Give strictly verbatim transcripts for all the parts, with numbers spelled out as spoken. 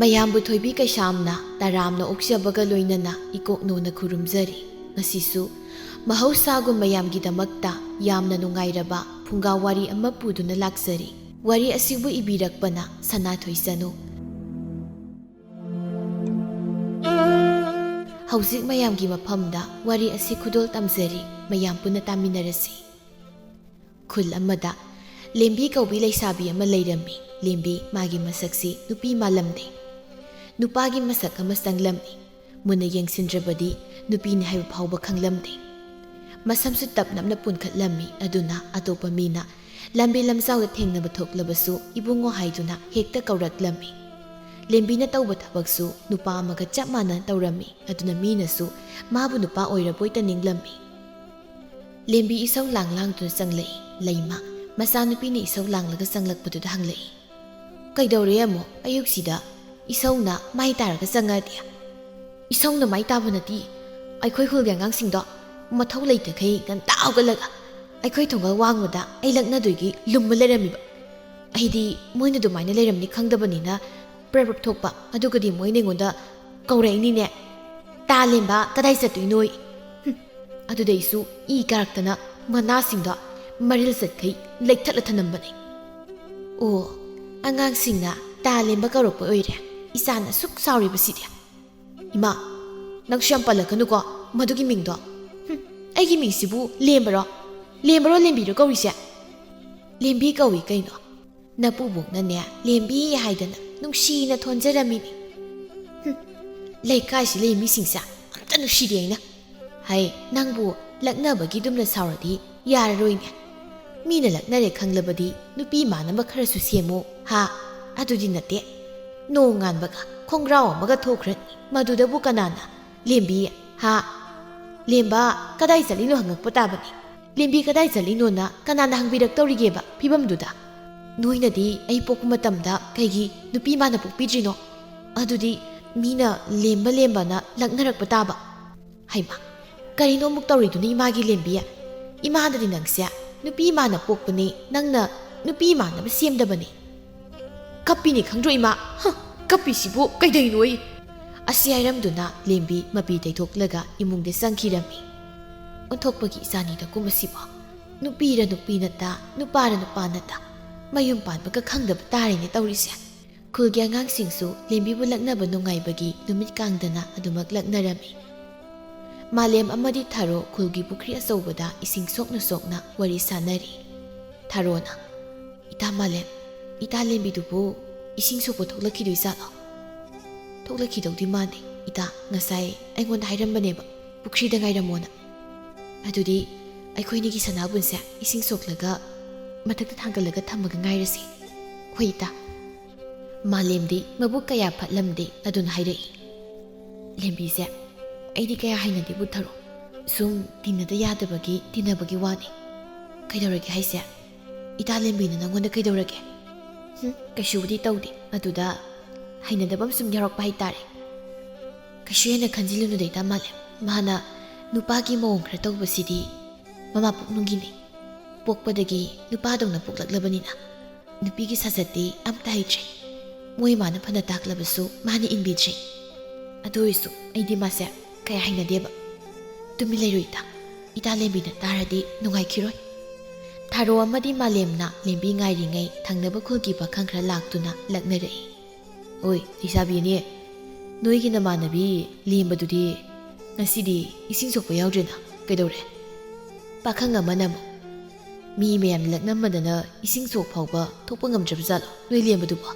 ꯑꯌꯥꯝꯕ ꯊꯣꯏꯕꯤ ꯀꯩꯁꯥꯝꯅ ꯇꯔꯥꯝꯅ ꯑꯣꯛꯆꯕꯒ ꯂꯣꯏꯅꯅ ꯏꯀꯣꯛꯅꯧꯅ ꯈꯨꯔꯨꯝꯖꯔꯤ꯫ ꯉꯁꯤꯁꯨ ꯃꯍꯧꯁꯥꯒꯨꯝ ꯃꯌꯥꯝꯒꯤꯗꯃꯛꯇ ꯌꯥꯝꯅ ꯅꯨꯡꯉꯥꯏꯔꯕ ꯐꯨꯡꯒꯥ ꯋꯥꯔꯤ ꯑꯃ ꯄꯨꯗꯨꯅ ꯂꯥꯛꯆꯔꯤ꯫ ꯋꯥꯔꯤ ꯑꯁꯤꯕꯨ ꯏꯕꯤꯔꯛꯄꯅ ꯁꯅꯥꯊꯣꯏ ꯆꯅꯨ꯫ ꯍꯧꯖꯤꯛ ꯃꯌꯥꯝꯒꯤ ꯃꯐꯝꯗ ꯋꯥꯔꯤ ꯑꯁꯤ ꯈꯨꯗꯣꯜ ꯇꯝꯖꯔꯤ, ꯃꯌꯥꯝ ꯄꯨꯟꯅ ꯇꯥꯃꯤꯟꯅꯔꯁꯤ꯫ ꯈꯨꯜ ꯑꯃꯗ ꯂꯦꯝꯕꯤ ꯀꯧꯕꯤ ꯂꯩꯁꯥꯕꯤ ꯑꯃ ꯂꯩꯔꯝꯃꯤ꯫ ꯂꯦꯝꯕꯤ ꯃꯥꯒꯤ ꯃꯁꯛꯁꯤ ꯅꯨꯄꯤ ꯃꯥꯜꯂꯝꯗꯦ꯫ ꯅꯨꯄꯥꯒꯤ ꯃꯁꯛ ꯑꯃ ꯆꯪꯂꯝꯃꯤ꯫ ꯃꯨꯟꯅ ꯌꯦꯡꯁꯤꯟꯗ꯭ꯔꯕꯗꯤ ꯅꯨꯄꯤꯅꯤ ꯍꯥꯏꯕ ꯐꯥꯎꯕ ꯈꯪꯂꯝꯗꯦ꯫ ꯃꯁꯝꯁꯨ ꯇꯞ ꯅꯞꯅ ꯄꯨꯟꯈꯠꯂꯝꯃꯤ, ꯑꯗꯨꯅ ꯑꯇꯣꯞꯄ ꯃꯤꯅ ꯂꯝꯕꯤ ꯂꯝꯖꯥꯎꯗ ꯊꯦꯡꯅꯕ ꯊꯣꯛꯂꯕꯁꯨ ꯏꯕꯨꯡꯉꯣ ꯍꯥꯏꯗꯨꯅ ꯍꯦꯛꯇ ꯀꯧꯔꯛꯂꯝꯃꯤ꯫ ꯂꯦꯝꯕꯤꯅ ꯇꯧꯕ ꯊꯕꯛꯁꯨ ꯅꯨꯄꯥ ꯑꯃꯒ ꯆꯞ ꯃꯥꯟꯅꯅ ꯇꯧꯔꯝꯃꯤ, ꯑꯗꯨꯅ ꯃꯤꯅꯁꯨ ꯃꯥꯕꯨ ꯅꯨꯄꯥ ꯑꯣꯏꯔꯕꯣꯏ ꯇꯅꯤꯡꯂꯝꯃꯤ꯫ ꯂꯦꯝꯕꯤ ꯏꯁꯧ ꯂꯥꯡ ꯂꯥꯡꯗꯨꯅ ꯆꯪꯂꯛꯏ꯫ ꯂꯩꯃ, ꯃꯆꯥꯅꯨꯄꯤꯅ ꯏꯁꯧ ꯂꯥꯡꯂꯒ ꯆꯪꯂꯛꯄꯗꯨꯗ ꯍꯪꯂꯛꯏ, "ꯀꯩꯗꯧꯔꯦ ꯑꯃꯨꯛ ꯑꯌꯨꯛꯁꯤꯗ ꯏꯁꯧꯅ ꯃꯥꯏ ꯇꯥꯔꯒ ꯆꯪꯉꯛꯑꯗꯤ?" "ꯏꯁꯧꯅ ꯃꯥꯏ ꯇꯥꯕ ꯅꯠꯇꯦ, ꯑꯩꯈꯣꯏ ꯈꯨꯜꯒꯤ ꯑꯉꯥꯡꯁꯤꯡꯗꯣ ꯃꯊꯧ ꯂꯩꯇꯈꯩ ꯉꯟꯇꯥ ꯍꯧꯒꯠꯂꯒ ꯑꯩꯈꯣꯏ ꯊꯣꯡꯒꯜ ꯋꯥꯡꯃꯗ ꯑꯩ ꯂꯛꯅꯗꯣꯏꯒꯤ ꯂꯨꯝꯃ ꯂꯩꯔꯝꯃꯤꯕ꯫ ꯑꯩꯗꯤ ꯃꯣꯏꯅ ꯑꯗꯨꯃꯥꯏꯅ ꯂꯩꯔꯝꯅꯤ ꯈꯪꯗꯕꯅꯤꯅ ꯄ꯭ꯔꯞ ꯄ꯭ꯔꯞ ꯊꯣꯛꯄ, ꯑꯗꯨꯒꯗꯤ ꯃꯣꯏꯅ ꯑꯩꯉꯣꯟꯗ ꯀꯧꯔꯛꯏꯅꯤꯅꯦ꯫ 'ꯇꯥ ꯂꯦꯝꯕ, ꯀꯗꯥꯏ ꯆꯠꯇꯣꯏꯅꯣ?' ꯍꯨꯝ, ꯑꯗꯨꯗ ꯑꯩꯁꯨ ꯏ ꯀꯥꯔꯛꯇꯅ ꯃꯅꯥꯁꯤꯡꯗꯣ ꯃꯔꯤꯜ ꯆꯠꯈꯩ ꯂꯩꯊꯠꯂ ꯊꯅꯝꯕꯅꯦ꯫ ꯑꯣ, ꯑꯉꯥꯡꯁꯤꯡꯅ 'ꯇꯥ ꯂꯦꯝꯕ' ꯀꯧꯔꯛꯄ ꯑꯣꯏꯔꯦ꯫ ꯏꯆꯥꯅ ꯑꯁꯨꯛ ꯆꯥꯎꯔꯤꯕꯁꯤꯗꯤ꯫ ꯏꯃꯥ, ꯅꯪꯁꯨ ꯌꯥꯝ ꯄꯜꯂꯛꯀꯅꯨꯀꯣ ꯃꯗꯨꯒꯤ ꯃꯤꯡꯗꯣ꯫ ꯍꯨꯝ, ꯑꯩꯒꯤ ꯃꯤꯡꯁꯤꯕꯨ ꯂꯦꯝꯕꯔꯣ? ꯂꯦꯝꯕꯔꯣ ꯂꯦꯝꯕꯤꯔꯣ ꯀꯧꯔꯤꯁꯦ? ꯂꯦꯝꯕꯤ ꯀꯧꯏ ꯀꯩꯅꯣ꯫ ꯅꯄꯨꯕꯣꯛꯅꯅꯦ ꯂꯦꯝꯕꯤ ꯍꯥꯏꯗꯅ ꯅꯨꯡꯁꯤꯅ ꯊꯣꯟꯖꯔꯝꯃꯤꯅꯤ꯫ ꯍꯨꯝ, ꯂꯩꯀꯥꯏꯁꯤ ꯂꯩ ꯃꯤꯁꯤꯡꯁꯦ ꯑꯝꯇ ꯅꯨꯡꯁꯤꯗꯦ ꯑꯩꯅ꯫ ꯍꯩ, ꯅꯪꯕꯨ ꯂꯛꯅꯕꯒꯤꯗꯨꯝꯅ ꯁꯥꯎꯔꯗꯤ ꯌꯥꯔꯔꯣꯏꯅꯦ꯫ ꯃꯤꯅ ꯂꯛꯅꯔꯦ ꯈꯪꯂꯕꯗꯤ ꯅꯨꯄꯤ ꯃꯥꯟꯅꯕ ꯈꯔꯁꯨ ꯁꯦꯝꯃꯨ ꯍꯥ꯫ ꯑꯗꯨꯗꯤ ꯅꯠꯇꯦ, ꯅꯣꯡ ꯉꯥꯟꯕꯒ ꯈꯣꯡꯒ꯭ꯔꯥꯎ ꯑꯃꯒ ꯊꯣꯛꯈ꯭ꯔꯅꯤ꯫ ꯃꯗꯨꯗꯕꯨ ꯀꯅꯥꯅ "ꯂꯦꯝꯕꯤ" ꯍꯥ? "ꯂꯦꯝꯕ, ꯀꯗꯥꯏ ꯆꯠꯂꯤꯅꯣ?" ꯍꯪꯉꯛꯄ ꯇꯥꯕꯅꯤ꯫ "ꯂꯦꯝꯕꯤ ꯀꯗꯥꯏ ꯆꯠꯂꯤꯅꯣꯅ ꯀꯅꯥꯅ ꯍꯪꯕꯤꯔꯛꯇꯧꯔꯤꯒꯦꯕ ꯐꯤꯕꯝꯗꯨꯗ?" "ꯅꯣꯏꯅꯗꯤ ꯑꯩ ꯄꯣꯛꯄ ꯃꯇꯝꯗ ꯀꯩꯒꯤ ꯅꯨꯄꯤ ꯃꯥꯟꯅ ꯄꯣꯛꯄꯤꯗ꯭ꯔꯤꯅꯣ? ꯑꯗꯨꯗꯤ ꯃꯤꯅ ꯂꯦꯝꯕ ꯂꯦꯝꯕꯅ ꯂꯛꯅꯔꯛꯄ ꯇꯥꯕ꯫" ꯍꯩꯃꯥ, ꯀꯔꯤꯅꯣ ꯑꯃꯨꯛ ꯇꯧꯔꯤꯗꯨꯅ ꯏꯃꯥꯒꯤ ꯂꯦꯝꯕꯤ? ꯏꯃꯥꯅꯗꯤ ꯅꯪꯁꯦ ꯅꯨꯄꯤ ꯃꯥꯟꯅ ꯄꯣꯛꯄꯅꯤ, ꯅꯪꯅ ꯅꯨꯄꯤ ꯃꯥꯟꯅꯕ ꯁꯦꯝꯗꯕꯅꯤ꯫ ꯀꯞꯄꯤꯅꯤ ꯈꯪꯗ꯭ꯔꯣ ꯏꯃꯥ? ꯍ! ꯀꯞꯄꯤꯁꯤꯕꯨ ꯀꯩꯗꯩꯅꯣꯏ?" ꯑꯁꯤ ꯍꯥꯏꯔꯝꯗꯨꯅ ꯂꯦꯝꯕꯤ ꯃꯄꯤ ꯇꯩꯊꯣꯛꯂꯒ ꯏꯃꯨꯡꯗ ꯆꯪꯈꯤꯔꯝꯃꯤ꯫ "ꯑꯣꯟꯊꯣꯛꯄꯒꯤ ꯏꯆꯥꯅꯤꯗ ꯀꯨꯝꯕꯁꯤꯕꯣ꯫ ꯅꯨꯄꯤꯔ ꯅꯨꯄꯤ ꯅꯠꯇ, ꯅꯨꯄꯥꯔ ꯅꯨꯄꯥ ꯅꯠꯇ, ꯃꯌꯨꯝ ꯄꯥꯟꯕꯒ ꯈꯪꯗꯕ ꯇꯥꯔꯦꯅꯦ ꯇꯧꯔꯤꯁꯦ"꯫ ꯈꯨꯜꯒꯤ ꯑꯉꯥꯡꯁꯤꯡꯁꯨ ꯂꯦꯝꯕꯤꯕꯨ ꯂꯛꯅꯕ ꯅꯨꯡꯉꯥꯏꯕꯒꯤ ꯅꯨꯃꯤꯠ ꯀꯥꯡꯗꯅ ꯑꯗꯨꯃꯛ ꯂꯛꯅꯔꯝꯃꯤ꯫ ꯃꯥꯂꯦꯝ ꯑꯃꯗꯤ ꯊꯥꯔꯣ ꯈꯨꯜꯒꯤ ꯄꯨꯈ꯭ꯔꯤ ꯑꯆꯧꯕꯗ ꯏꯁꯤꯡ ꯁꯣꯛꯅ ꯁꯣꯛꯅ ꯋꯥꯔꯤ ꯁꯥꯟꯅꯔꯤ꯫ ꯊꯥꯔꯣꯅ, "ꯏꯇꯥ ꯃꯥꯂꯦꯝ, ꯏꯇꯥ ꯂꯦꯝꯕꯤꯗꯨꯕꯨ ꯏꯁꯤꯡ ꯁꯣꯛꯄ ꯊꯣꯛꯂꯛꯈꯤꯗꯣꯏꯖꯥꯠꯂꯣ?" "ꯊꯣꯛꯂꯛꯈꯤꯗꯧꯗꯤ ꯃꯥꯟꯗꯦ꯫ ꯏꯇꯥ ꯉꯁꯥꯏ ꯑꯩꯉꯣꯟꯗ ꯍꯥꯏꯔꯝꯕꯅꯦꯕ, ꯄꯨꯈ꯭ꯔꯤꯗ ꯉꯥꯏꯔꯝꯃꯣꯅ꯫ ꯑꯗꯨꯗꯤ ꯑꯩꯈꯣꯏꯅꯤꯒꯤ ꯁꯅꯥꯕꯨꯟꯁꯦ ꯏꯁꯤꯡ ꯁꯣꯛꯂꯒ ꯃꯊꯛꯇ ꯊꯥꯡꯒꯠꯂꯒ ꯊꯝꯃꯒ ꯉꯥꯏꯔꯁꯤ"꯫ "ꯍꯣꯏ ꯏꯇꯥ"꯫ ꯃꯥꯂꯦꯝꯗꯤ ꯃꯕꯨꯛ ꯀꯌꯥ ꯐꯠꯂꯝꯗꯦ ꯑꯗꯨꯅ ꯍꯥꯏꯔꯛꯏ꯫ "ꯂꯦꯝꯕꯤꯁꯦ ꯑꯩꯗꯤ ꯀꯌꯥ ꯍꯩꯅꯗꯦꯕꯨ ꯊꯥꯔꯣ꯫ ꯁꯨꯝ ꯇꯤꯟꯅꯗ ꯌꯥꯗꯕꯒꯤ ꯇꯤꯟꯅꯕꯒꯤ ꯋꯥꯅꯤ"꯫ "ꯀꯩꯗꯧꯔꯒꯦ ꯍꯥꯏꯁꯦ? ꯏꯇꯥ ꯂꯦꯝꯕꯤꯅ ꯅꯪꯉꯣꯟꯗ ꯀꯩꯗꯧꯔꯒꯦ?" "ꯍꯨꯝ, ꯀꯩꯁꯨꯕꯨꯗꯤ ꯇꯧꯗꯦ꯫ ꯑꯗꯨꯗ ꯍꯩꯅꯗꯕ ꯑꯃ ꯁꯨꯝ ꯌꯥꯎꯔꯛꯄ ꯍꯥꯏꯇꯥꯔꯦ"꯫ "ꯀꯩꯁꯨ ꯍꯦꯟꯅ ꯈꯟꯖꯤꯜꯂꯨꯅꯨꯗ ꯏꯇꯥ ꯃꯥꯂꯦꯝ꯫ ꯃꯥꯅ ꯅꯨꯄꯥꯒꯤ ꯃꯑꯣꯡ ꯈꯔ ꯇꯧꯕꯁꯤꯗꯤ ꯃꯃꯥ ꯄꯣꯛꯅꯨꯡꯒꯤꯅꯤ꯫ ꯄꯣꯛꯄꯗꯒꯤ ꯅꯨꯄꯥꯗꯧꯅ ꯄꯣꯛꯂꯛꯂꯕꯅꯤꯅ ꯅꯨꯄꯤꯒꯤ ꯁꯥꯖꯠꯇꯤ ꯑꯝꯇ ꯍꯩꯇ꯭ꯔꯦ꯫ ꯃꯣꯏ ꯃꯥꯅ ꯐꯅ ꯇꯥꯛꯂꯕꯁꯨ ꯃꯥꯅ ꯏꯟꯕꯤꯗ꯭ꯔꯦ꯫ ꯑꯗꯨ ꯑꯣꯏꯔꯁꯨ ꯑꯩꯗꯤ ꯃꯥꯁꯦ ꯀꯌꯥ ꯍꯩꯅꯗꯦꯕ꯫ ꯇꯨꯃꯤꯟ ꯂꯩꯔꯨ ꯏꯇꯥ꯫ ꯏꯇꯥ ꯂꯦꯝꯕꯤꯅ ꯇꯥꯔꯗꯤ ꯅꯨꯡꯉꯥꯏꯈꯤꯔꯣꯏ"꯫ ꯊꯥꯔꯣ ꯑꯃꯗꯤ ꯃꯥꯂꯦꯝꯅ ꯂꯦꯝꯕꯤ ꯉꯥꯏꯔꯤꯉꯩ ꯊꯪꯅꯕ ꯈꯨꯜꯒꯤ ꯄꯥꯈꯪ ꯈꯔ ꯂꯥꯛꯇꯨꯅ ꯂꯛꯅꯔꯛꯏ꯫ "ꯑꯣꯏ, ꯂꯩꯁꯥꯕꯤ ꯑꯅꯤ, ꯅꯣꯏꯒꯤ ꯅꯃꯥꯟꯅꯕꯤ ꯂꯦꯝꯕꯗꯨꯗꯤ ꯉꯁꯤꯗꯤ ꯏꯁꯤꯡ ꯁꯣꯛꯄ ꯌꯥꯎꯗ꯭ꯔꯦꯅ, ꯀꯩꯗꯧꯔꯦ?" ꯄꯥꯈꯪ ꯑꯃꯅ ꯑꯃꯨꯛ, "ꯃꯤ ꯃꯌꯥꯝꯅ ꯂꯛꯅꯃꯟꯗꯅ ꯏꯁꯤꯡ ꯁꯣꯛ ꯐꯥꯎꯕ ꯊꯣꯛꯄ ꯉꯝꯗ꯭ꯔꯕ ꯖꯥꯠꯂꯣ ꯅꯣꯏ ꯂꯦꯝꯕꯗꯨꯕꯣ?"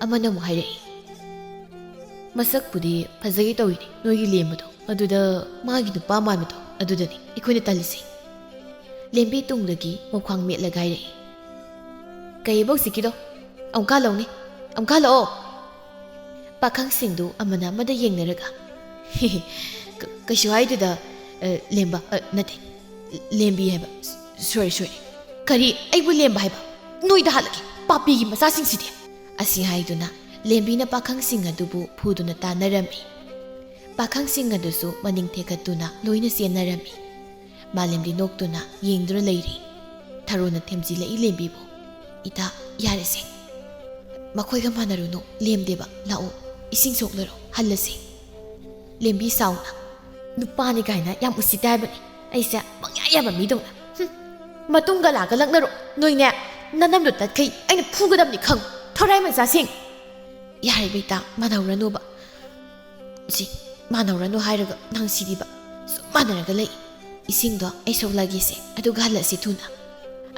ꯑꯃꯅ ꯑꯃꯨꯛ ꯍꯥꯏꯔꯛꯏ, "ꯃꯁꯛꯄꯨꯗꯤ ꯐꯖꯩ ꯇꯧꯏꯅꯦ ꯅꯣꯏꯒꯤ ꯂꯦꯝꯕꯗꯣ, ꯑꯗꯨꯗ ꯃꯥꯒꯤ ꯅꯨꯄꯥ ꯃꯥꯟꯕꯗꯣ ꯑꯗꯨꯗꯅꯤ ꯑꯩꯈꯣꯏꯅ ꯇꯜꯂꯤꯁꯦ"꯫ ꯂꯦꯝꯕꯤ ꯇꯨꯡꯗꯒꯤ ꯃꯈ꯭ꯋꯥꯡ ꯃꯦꯠꯂꯒ ꯍꯥꯏꯔꯛꯏ, "ꯀꯩꯑꯕ ꯍꯧꯖꯤꯛꯀꯤꯗꯣ? ꯑꯃꯨꯛꯀ ꯍꯜꯂꯛꯎꯅꯦ, ꯑꯃꯨꯛꯀ ꯍꯜꯂꯛꯑꯣ"꯫ ꯄꯥꯈꯪꯁꯤꯡꯗꯨ ꯑꯃꯅ ꯑꯃꯗ ꯌꯦꯡꯅꯔꯒ, "ꯀ-, ꯀꯩꯁꯨ ꯍꯥꯏꯗꯦꯗ, ꯑ, ꯂꯦꯝꯕ, ꯑ, ꯅꯠꯇꯦ, ꯂꯦꯝꯕꯤ ꯍꯥꯏꯕ, ꯁꯣꯏꯔꯦ, ꯁꯣꯏꯔꯦ꯫ ꯀꯔꯤ, ꯑꯩꯕꯨ ꯂꯦꯝꯕ ꯍꯥꯏꯕ? ꯅꯣꯏꯗ ꯍꯥꯠꯂꯒꯦ, ꯄꯥꯄꯤꯒꯤ ꯃꯆꯥꯁꯤꯡꯁꯤꯗꯤ"꯫ ꯑꯁꯤ ꯍꯥꯏꯗꯨꯅ ꯂꯦꯝꯕꯤꯅ ꯄꯥꯈꯪꯁꯤꯡ ꯑꯗꯨꯕꯨ ꯐꯨꯗꯨꯅ ꯇꯥꯟꯅꯔꯝꯃꯤ꯫ ꯄꯥꯈꯪꯁꯤꯡ ꯑꯗꯨꯁꯨ ꯃꯅꯤꯡ ꯊꯦꯛꯀꯠꯇꯨꯅ ꯂꯣꯏꯅ ꯆꯦꯟꯅꯔꯝꯃꯤ꯫ ꯃꯥꯂꯦꯝꯗꯤ ꯅꯣꯛꯇꯨꯅ ꯌꯦꯡꯗꯨꯅ ꯂꯩꯔꯤ꯫ ꯊꯔꯣꯅ ꯊꯦꯝꯖꯤꯜꯂꯛꯏ ꯂꯦꯝꯕꯤꯕꯨ, "ꯏꯇꯥ, ꯌꯥꯔꯦꯁꯦ"꯫ "ꯃꯈꯣꯏꯒ ꯃꯥꯟꯅꯔꯨꯅꯨ, ꯂꯦꯝꯗꯦꯕ꯫ ꯂꯥꯛꯑꯣ, ꯏꯁꯤꯡ ꯁꯣꯛꯂꯔꯣ, ꯍꯜꯂꯁꯤ꯫" ꯂꯦꯝꯕꯤ ꯁꯥꯎꯅ, "ꯅꯨꯄꯥꯅꯤ ꯀꯥꯏꯅ ꯌꯥꯝ ꯎꯁꯤꯠꯇꯦ ꯍꯥꯏꯕꯅꯤ꯫ ꯑꯩꯁꯦ ꯄꯪꯌꯥ ꯌꯥꯕ ꯃꯤꯗꯧꯅ꯫ ꯍꯨꯝ꯫ ꯃꯇꯨꯡꯒ ꯂꯥꯛꯀ ꯂꯛꯅꯔꯣ꯫ ꯅꯣꯏꯅꯦ, ꯅꯅꯝꯗꯣ ꯇꯠꯈꯩ ꯑꯩꯅ ꯐꯨꯒꯗꯕꯅꯤ ꯈꯪ꯫ ꯊꯣꯔꯥꯏ ꯃꯆꯥꯁꯤꯡ!" "ꯌꯥꯔꯦ ꯕꯦꯇꯥ, ꯃꯥꯟꯅꯧꯔꯅꯨꯕ꯫ ꯁꯤ, ꯃꯥꯟꯅꯧꯔꯅꯨ ꯍꯥꯏꯔꯒ ꯅꯪ ꯁꯤꯗꯤꯕ꯫ ꯁꯨꯝ ꯃꯥꯟꯅꯔꯒ ꯂꯩ꯫ ꯏꯁꯤꯡꯗꯣ ꯑꯩ ꯁꯣꯛꯂꯒꯦꯁꯦ, ꯑꯗꯨꯒ ꯍꯜꯂꯁꯤ ꯊꯨꯅ꯫"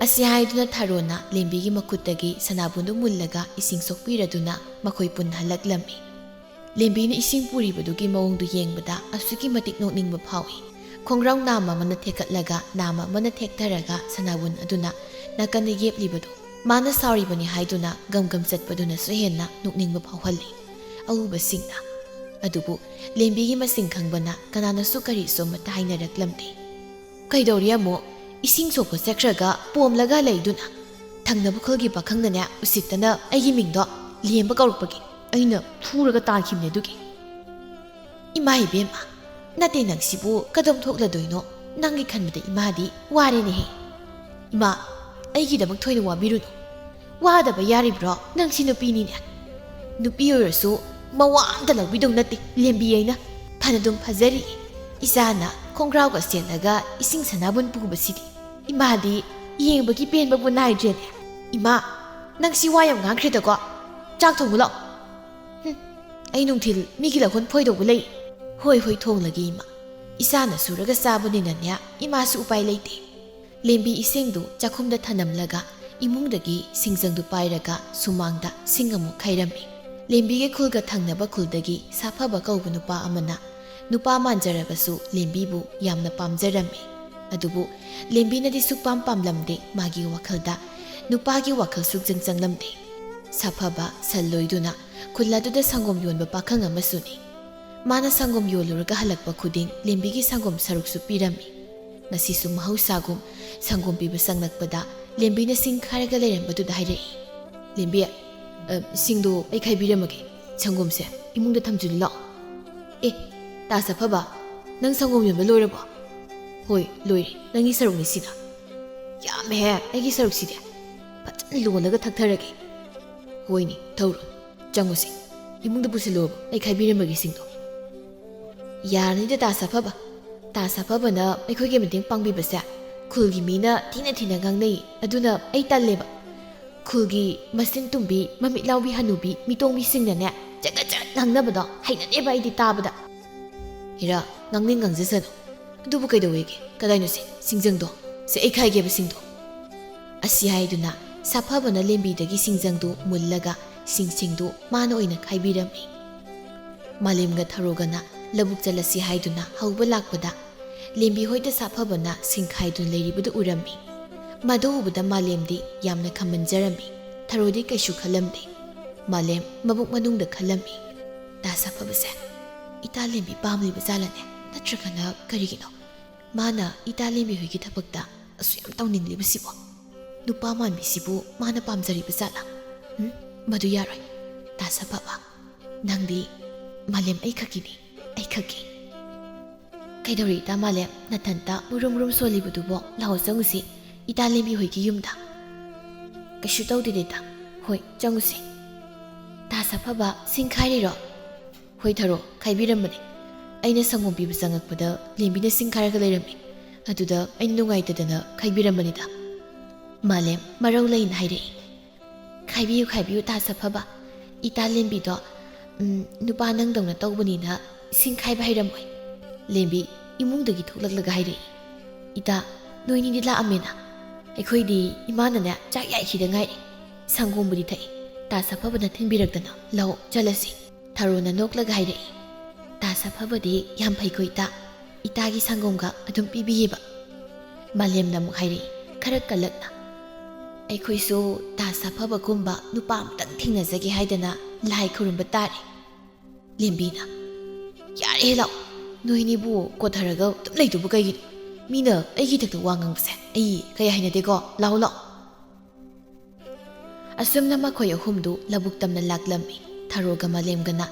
ꯑꯁꯤ ꯍꯥꯏꯗꯨꯅ ꯊꯔꯣꯅ ꯂꯦꯝꯕꯤꯒꯤ ꯃꯈꯨꯠꯇꯒꯤ ꯁꯅꯥꯕꯨꯟꯗꯨ ꯃꯨꯜꯂꯒ ꯏꯁꯤꯡ ꯁꯣꯛꯄꯤꯔꯗꯨꯅ ꯃꯈꯣꯏ ꯄꯨꯟꯅ ꯍꯜꯂꯛꯂꯝꯃꯤ꯫ ꯂꯦꯝꯕꯤꯅ ꯏꯁꯤꯡ ꯄꯨꯔꯤꯕꯗꯨꯒꯤ ꯃꯑꯣꯡꯗꯨ ꯌꯦꯡꯕꯗ ꯑꯁꯨꯛꯀꯤ ꯃꯇꯤꯛ ꯅꯣꯛꯅꯤꯡꯕ ꯐꯥꯎꯏ꯫ ꯈꯣꯡꯒ꯭ꯔꯥꯎ ꯅꯥꯝꯃ ꯑꯃꯅ ꯊꯦꯛꯀꯠꯂꯒ ꯅꯥꯝꯃ ꯑꯃꯅ ꯊꯦꯛꯊꯔꯒ ꯁꯅꯥꯕꯨꯟ ꯑꯗꯨꯅ ꯅꯥꯀꯟꯗ ꯌꯦꯞꯂꯤꯕꯗꯨ ꯃꯥꯅ ꯁꯥꯎꯔꯤꯕꯅꯤ ꯍꯥꯏꯗꯨꯅ ꯒꯝ ꯒꯝ ꯆꯠꯄꯗꯨꯅꯁꯨ ꯍꯦꯟꯅ ꯅꯣꯛꯅꯤꯡꯕ ꯐꯥꯎꯍꯜꯂꯤ꯫ ꯑꯎꯕꯁꯤꯡꯅ꯫ ꯑꯗꯨꯕꯨ ꯂꯦꯝꯕꯤꯒꯤ ꯃꯁꯤꯡ ꯈꯪꯕꯅ ꯀꯅꯥꯅꯁꯨ ꯀꯔꯤꯁꯨ ꯑꯃꯠꯇ ꯍꯥꯏꯅꯔꯛꯂꯝꯗꯦ꯫ "ꯀꯩꯗꯧꯔꯤ ꯑꯃꯨꯛ? ꯏꯁꯤꯡ ꯁꯣꯛꯄ ꯆꯠꯈ꯭ꯔꯒ ꯄꯣꯝꯂꯒ ꯂꯩꯗꯨꯅ? ꯊꯪꯅꯕ ꯈꯨꯜꯒꯤ ꯄꯥꯈꯪꯅꯅꯦ ꯎꯁꯤꯠꯇꯅ ꯑꯩꯒꯤ ꯃꯤꯡꯗꯣ ꯂꯦꯝꯕ ꯀꯧꯔꯛꯄꯒꯤ ꯑꯩꯅ ꯐꯨꯔꯒ ꯇꯥꯟꯈꯤꯕꯅꯦ ꯑꯗꯨꯒꯤ꯫" "ꯏꯃꯥ ꯏꯕꯦꯝꯃ, ꯅꯠꯇꯦ ꯅꯪꯁꯤꯕꯨ ꯀꯗꯣꯝ ꯊꯣꯛꯂꯗꯣꯏꯅꯣ? ꯅꯪꯒꯤ ꯈꯟꯕꯗ ꯏꯃꯥꯗꯤ ꯋꯥꯔꯦꯅꯦꯍꯦ꯫" "ꯏꯃꯥ, ꯑꯩꯒꯤꯗꯃꯛ ꯊꯣꯏꯅ ꯋꯥꯕꯤꯔꯨꯅꯨ꯫ ꯋꯥꯗꯕ ꯌꯥꯔꯤꯕ꯭ꯔꯣ? ꯅꯪꯁꯤ ꯅꯨꯄꯤꯅꯤꯅꯦ꯫" "ꯅꯨꯄꯤ ꯑꯣꯏꯔꯁꯨ ꯃꯋꯥ ꯑꯝꯇ ꯂꯧꯕꯤꯗꯧ ꯅꯠꯇꯦ ꯂꯦꯝꯕꯤ ꯑꯩꯅ꯫ ꯐꯅꯗꯨꯝ ꯐꯖꯔꯤ꯫ ꯏꯆꯥꯅ ꯈꯣꯡꯒ꯭ꯔꯥꯎꯒ ꯁꯦꯠꯂꯒ ꯏꯁꯤꯡ ꯁꯅꯥꯕꯨꯟ ꯄꯨꯕꯁꯤꯗꯤ ꯏꯃꯥꯗꯤ ꯌꯦꯡꯕꯒꯤ ꯄꯦꯟꯕꯕꯨ ꯅꯥꯏꯗ꯭ꯔꯦꯅꯦ꯫ ꯏꯃꯥ, ꯅꯪꯁꯤ ꯋꯥ ꯌꯥꯝ ꯉꯥꯡꯈ꯭ꯔꯦꯗꯀꯣ꯫ ꯆꯥꯛ ꯊꯣꯡꯉꯨ ꯂꯥꯛꯑꯣ꯫" "ꯍꯨꯝ, ꯑꯩ ꯅꯨꯡꯊꯤꯜ ꯃꯤꯒꯤ ꯂꯧꯍꯣꯟ ꯐꯣꯏꯗꯧꯕ ꯂꯩ꯫" "ꯍꯣꯏ, ꯍꯣꯏ, ꯊꯣꯡꯂꯒꯦ ꯏꯃꯥ꯫ ꯏꯆꯥꯅ ꯁꯨꯔꯒ ꯆꯥꯕꯅꯤꯅꯅꯦ, ꯏꯃꯥꯁꯨ ꯎꯄꯥꯏ ꯂꯩꯇꯦ꯫" ꯂꯦꯝꯕꯤ ꯏꯁꯤꯡꯗꯨ ꯆꯥꯛꯈꯨꯝꯗ ꯊꯅꯝꯂꯒ ꯏꯃꯨꯡꯗꯒꯤ ꯁꯤꯡꯖꯪꯗꯨ ꯄꯥꯏꯔꯒ ꯁꯨꯃꯥꯡꯗ ꯁꯤꯡ ꯑꯃꯨꯛ ꯈꯩꯔꯝꯃꯤ꯫ ꯂꯦꯝꯕꯤꯒꯤ ꯈꯨꯜꯒ ꯊꯪꯅꯕ ꯈꯨꯜꯗꯒꯤ ꯁꯥꯐꯕ ꯀꯧꯕ ꯅꯨꯄꯥ ꯑꯃꯅ ꯅꯨꯄꯥ ꯃꯥꯟꯖꯔꯕꯁꯨ ꯂꯦꯝꯕꯤꯕꯨ ꯌꯥꯝꯅ ꯄꯥꯝꯖꯔꯝꯃꯤ꯫ ꯑꯗꯨꯕꯨ ꯂꯦꯝꯕꯤꯅꯗꯤ ꯁꯨꯛꯄꯥꯝ ꯄꯥꯝꯂꯝꯗꯦ꯫ ꯃꯥꯒꯤ ꯋꯥꯈꯜꯗ ꯅꯨꯄꯥꯒꯤ ꯋꯥꯈꯜ ꯁꯨꯛꯆꯪ ꯆꯪꯂꯝꯗꯦ꯫ ꯁꯥꯐꯕ ꯁꯟ ꯂꯣꯏꯗꯨꯅ ꯈꯨꯜ ꯑꯗꯨꯗ ꯁꯪꯒꯣꯝ ꯌꯣꯟꯕ ꯄꯥꯈꯪ ꯑꯃꯁꯨꯅꯤ꯫ ꯃꯥꯅ ꯁꯪꯒꯣꯝ ꯌꯣꯜꯂꯨꯔꯒ ꯍꯜꯂꯛꯄ ꯈꯨꯗꯤꯡ ꯂꯦꯝꯕꯤꯒꯤ ꯁꯪꯒꯣꯝ ꯁꯔꯨꯛꯁꯨ ꯄꯤꯔꯝꯃꯤ꯫ ꯉꯁꯤꯁꯨ ꯃꯍꯧꯁꯥꯒꯨꯝ ꯁꯪꯒꯣꯝ ꯄꯤꯕ ꯆꯪꯂꯛꯄꯗ ꯂꯦꯝꯕꯤꯅ ꯁꯤꯡ ꯈꯥꯏꯔꯒ ꯂꯩꯔꯝꯕꯗꯨꯗ ꯍꯥꯏꯔꯛꯏ, "ꯂꯦꯝꯕꯤ, ꯑ, ꯁꯤꯡꯗꯣ ꯑꯩ ꯈꯥꯏꯕꯤꯔꯝꯃꯒꯦ꯫ ꯁꯪꯒꯣꯝꯁꯦ ꯏꯃꯨꯡꯗ ꯊꯝꯖꯤꯜꯂꯨ ꯂꯥꯛꯑꯣ꯫" "ꯑꯦ, ꯇꯥ ꯁꯥꯐꯕ, ꯅꯪ ꯁꯪꯒꯣꯝ ꯌꯣꯟꯕ ꯂꯣꯏꯔꯕꯣ?" "ꯍꯣꯏ, ꯂꯣꯏꯔꯦ꯫ ꯅꯪꯒꯤ ꯁꯔꯨꯛꯅꯤ ꯁꯤꯅ꯫" "ꯌꯥꯝꯃꯦꯍꯦ, ꯑꯩꯒꯤ ꯁꯔꯨꯛꯁꯤꯗꯤ꯫ ꯐꯖꯅ ꯂꯣꯜꯂꯒ ꯊꯛꯊꯔꯒꯦ꯫" "ꯍꯣꯏꯅꯦ, ꯊꯧꯔꯣ, ꯆꯪꯉꯨꯁꯤ꯫ ꯏꯃꯨꯡꯗ ꯄꯨꯁꯤꯜꯂꯨꯕ ꯑꯩ ꯈꯥꯏꯕꯤꯔꯝꯕꯒꯤ ꯁꯤꯡꯗꯣ?" "ꯌꯥꯔꯅꯤꯗ, ꯇꯥ ꯁꯥꯐꯕ꯫ ꯇꯥ ꯁꯥꯐꯕꯅ ꯑꯩꯈꯣꯏꯒꯤ ꯃꯇꯦꯡ ꯄꯥꯡꯕꯤꯕꯁꯦ ꯈꯨꯜꯒꯤ ꯃꯤꯅ ꯊꯤꯅ ꯊꯤꯅ ꯉꯥꯡꯅꯩ꯫ ꯑꯗꯨꯅ ꯑꯩ ꯇꯜꯂꯦꯕ꯫ ꯈꯨꯜꯒꯤ ꯃꯆꯤꯟ ꯇꯨꯝꯕꯤ, ꯃꯃꯤꯠ ꯂꯥꯎꯕꯤ ꯍꯅꯨꯕꯤ, ꯃꯤꯇꯣꯡꯕꯤꯁꯤꯡꯅꯅꯦ ꯆꯒꯠ ꯆꯒꯠ ꯉꯥꯡꯅꯕꯗꯣ ꯍꯩꯅꯗꯦꯕ ꯑꯩꯗꯤ ꯇꯥꯕꯗ꯫" "ꯏꯔꯥ, ꯉꯥꯡꯅꯤꯡ ꯉꯥꯡꯖꯁꯅꯨ꯫ ꯑꯗꯨꯕꯨ ꯀꯩꯗꯧꯋꯦꯒꯦ? ꯀꯗꯥꯏꯅꯣ ꯁꯦ, ꯁꯤꯡꯖꯪꯗꯣ? ꯁꯦ, ꯑꯩ ꯈꯥꯏꯒꯦꯕ ꯁꯤꯡꯗꯣ꯫" ꯑꯁꯤ ꯍꯥꯏꯗꯨꯅ ꯁꯥꯐꯕꯅ ꯂꯦꯝꯕꯤꯗꯒꯤ ꯁꯤꯡꯖꯪꯗꯨ ꯃꯨꯜꯂꯒ ꯁꯤꯡꯁꯤꯡꯗꯨ ꯃꯥꯅ ꯑꯣꯏꯅ ꯈꯥꯏꯕꯤꯔꯝꯃꯤ꯫ ꯃꯥꯂꯦꯝꯒ ꯊꯔꯣꯒꯅ ꯂꯧꯕꯨꯛ ꯆꯠꯂꯁꯤ ꯍꯥꯏꯗꯨꯅ ꯍꯧꯕ ꯂꯥꯛꯄꯗ, ꯂꯦꯝꯕꯤ ꯍꯣꯏꯗ ꯁꯥꯐꯕꯅ ꯁꯤꯡ ꯈꯥꯏꯗꯨꯅ ꯂꯩꯔꯤꯕꯗꯨ ꯎꯔꯝꯃꯤ꯫ ꯃꯗꯨ ꯎꯕꯗ ꯃꯥꯂꯦꯝꯗꯤ ꯌꯥꯝꯅ ꯈꯝꯕꯟꯖꯔꯝꯃꯤ꯫ ꯊꯔꯣꯗꯤ ꯀꯩꯁꯨ ꯈꯜꯂꯝꯗꯦ꯫ ꯃꯥꯂꯦꯝ ꯃꯕꯨꯛ ꯃꯅꯨꯡꯗ ꯈꯜꯂꯝꯃꯤ, "ꯇꯥ ꯁꯥꯐꯕꯁꯦ ꯏꯇꯥ ꯂꯦꯝꯕꯤ ꯄꯥꯝꯂꯤꯕ ꯖꯥꯠꯂꯅꯦ? ꯅꯠꯇ꯭ꯔꯒꯅ ꯀꯔꯤꯒꯤꯅꯣ ꯃꯥꯅ ꯏꯇꯥ ꯂꯦꯝꯕꯤ ꯍꯣꯏꯒꯤ ꯊꯕꯛꯇ ꯑꯁꯨꯛ ꯌꯥꯝ ꯇꯧꯅꯤꯡꯂꯤꯕꯁꯤꯕꯣ? ꯅꯨꯄꯥ ꯃꯥꯟꯕꯤꯁꯤꯕꯨ ꯃꯥꯅ ꯄꯥꯝꯖꯔꯤꯕ ꯖꯥꯠꯂꯥ? ꯎꯝ, ꯃꯗꯨ ꯌꯥꯔꯣꯏ꯫ ꯇꯥ ꯁꯥꯐꯕ, ꯅꯪꯗꯤ ꯃꯥꯂꯦꯝ ꯑꯩꯈꯛꯀꯤꯅꯤ, ꯑꯩꯈꯛꯀꯤ꯫" "ꯀꯩꯗꯧꯔꯤ ꯏꯇꯥ ꯃꯥꯂꯦꯝ? ꯅꯊꯟꯇ ꯃꯨꯔꯨꯝ ꯃꯨꯔꯨꯝ ꯁꯣꯜꯂꯤꯕꯗꯨꯕꯣ? ꯂꯥꯛꯑꯣ ꯆꯪꯉꯨꯁꯤ, ꯏꯇꯥ ꯂꯦꯝꯕꯤ ꯍꯣꯏꯒꯤ ꯌꯨꯝꯗ꯫" "ꯀꯩꯁꯨ ꯇꯧꯗꯦꯗ ꯏꯇꯥ꯫ ꯍꯣꯏ, ꯆꯪꯉꯨꯁꯤ꯫" "ꯇꯥ ꯁꯥꯐꯕ, ꯁꯤꯡ ꯈꯥꯏꯔꯤꯔꯣ?" "ꯍꯣꯏ ꯊꯔꯣ, ꯈꯥꯏꯕꯤꯔꯝꯕꯅꯦ꯫ ꯑꯩꯅ ꯁꯪꯒꯣꯝ ꯄꯤꯕ ꯆꯪꯉꯛꯄꯗ ꯂꯦꯝꯕꯤꯅ ꯁꯤꯡ ꯈꯥꯏꯔꯒ ꯂꯩꯔꯝꯃꯤ꯫ ꯑꯗꯨꯗ ꯑꯩꯅ ꯅꯨꯡꯉꯥꯏꯇꯗꯅ ꯈꯥꯏꯕꯤꯔꯝꯕꯅꯤꯗ꯫" ꯃꯥꯂꯦꯝ ꯃꯔꯧ ꯂꯩꯅ ꯍꯥꯏꯔꯛꯏ꯫ "ꯈꯥꯏꯕꯤꯌꯨ, ꯈꯥꯏꯕꯤꯌꯨ, ꯇꯥ ꯁꯥꯐꯕ꯫ ꯏꯇꯥ ꯂꯦꯝꯕꯤꯗꯣ, ꯎꯝ, ꯅꯨꯄꯥ ꯅꯪꯗꯧꯅ ꯇꯧꯕꯅꯤꯅ ꯁꯤꯡ ꯈꯥꯏꯕ ꯍꯩꯔꯝꯃꯣꯏ꯫" ꯂꯦꯝꯕꯤ ꯏꯃꯨꯡꯗꯒꯤ ꯊꯣꯛꯂꯛꯂꯒ ꯍꯥꯏꯔꯛꯏ꯫ "ꯏꯇꯥ, ꯅꯣꯏꯅꯤꯗꯤ ꯂꯥꯛꯑꯝꯃꯦꯅ? ꯑꯩꯈꯣꯏꯗꯤ ꯏꯃꯥꯅꯅꯦ ꯆꯥꯛ ꯌꯥꯏꯈꯤꯗ ꯉꯥꯏꯔꯤ꯫ ꯁꯪꯒꯣꯝꯕꯨꯗꯤ ꯊꯛꯏ꯫ ꯇꯥ ꯁꯥꯐꯕꯅ ꯊꯤꯟꯕꯤꯔꯛꯇꯅ꯫ ꯂꯥꯛꯑꯣ, ꯆꯠꯂꯁꯤ꯫" ꯊꯔꯣꯅ ꯅꯣꯛꯂꯒ ꯍꯥꯏꯔꯛꯏ꯫ "ꯇꯥ ꯁꯥꯐꯕꯗꯤ ꯌꯥꯝ ꯐꯩꯀꯣ ꯏꯇꯥ꯫ ꯏꯇꯥꯒꯤ ꯁꯪꯒꯣꯝꯒ ꯑꯗꯨꯝ ꯄꯤꯕꯤꯌꯦꯕ꯫" ꯃꯥꯂꯦꯝꯅ ꯑꯃꯨꯛ ꯍꯥꯏꯔꯛꯏ, ꯈꯔ ꯀꯜꯂꯛꯅ꯫ "ꯑꯩꯈꯣꯏꯁꯨ ꯇꯥ ꯁꯥꯐꯕꯒꯨꯝꯕ ꯅꯨꯄꯥ ꯑꯝꯇꯪ ꯊꯦꯡꯅꯖꯒꯦ ꯍꯥꯏꯗꯅ ꯂꯥꯏ ꯈꯨꯔꯨꯝꯕ ꯇꯥꯔꯦ꯫" ꯂꯦꯝꯕꯤꯅ, "ꯌꯥꯔꯦꯍꯦ, ꯂꯥꯛꯑꯣ꯫ ꯅꯣꯏꯅꯤꯕꯨ ꯀꯣꯊꯔꯒ ꯑꯗꯨꯝ ꯂꯩꯗꯨꯕꯨ ꯀꯩꯒꯤꯅꯣ? ꯃꯤꯅ ꯑꯩꯒꯤ ꯏꯊꯛꯇ ꯋꯥ ꯉꯥꯡꯕꯁꯦ ꯑꯩ ꯀꯌꯥ ꯍꯩꯅꯗꯦꯀꯣ꯫ ꯂꯥꯛꯑꯣ, ꯂꯥꯛꯑꯣ꯫" ꯑꯁꯨꯝꯅ ꯃꯈꯣꯏ ꯑꯍꯨꯝꯗꯨ ꯂꯧꯕꯨꯛ ꯇꯝꯅ ꯂꯥꯛꯂꯝꯃꯤ꯫ ꯊꯔꯣꯒ ꯃꯥꯂꯦꯝꯒꯅ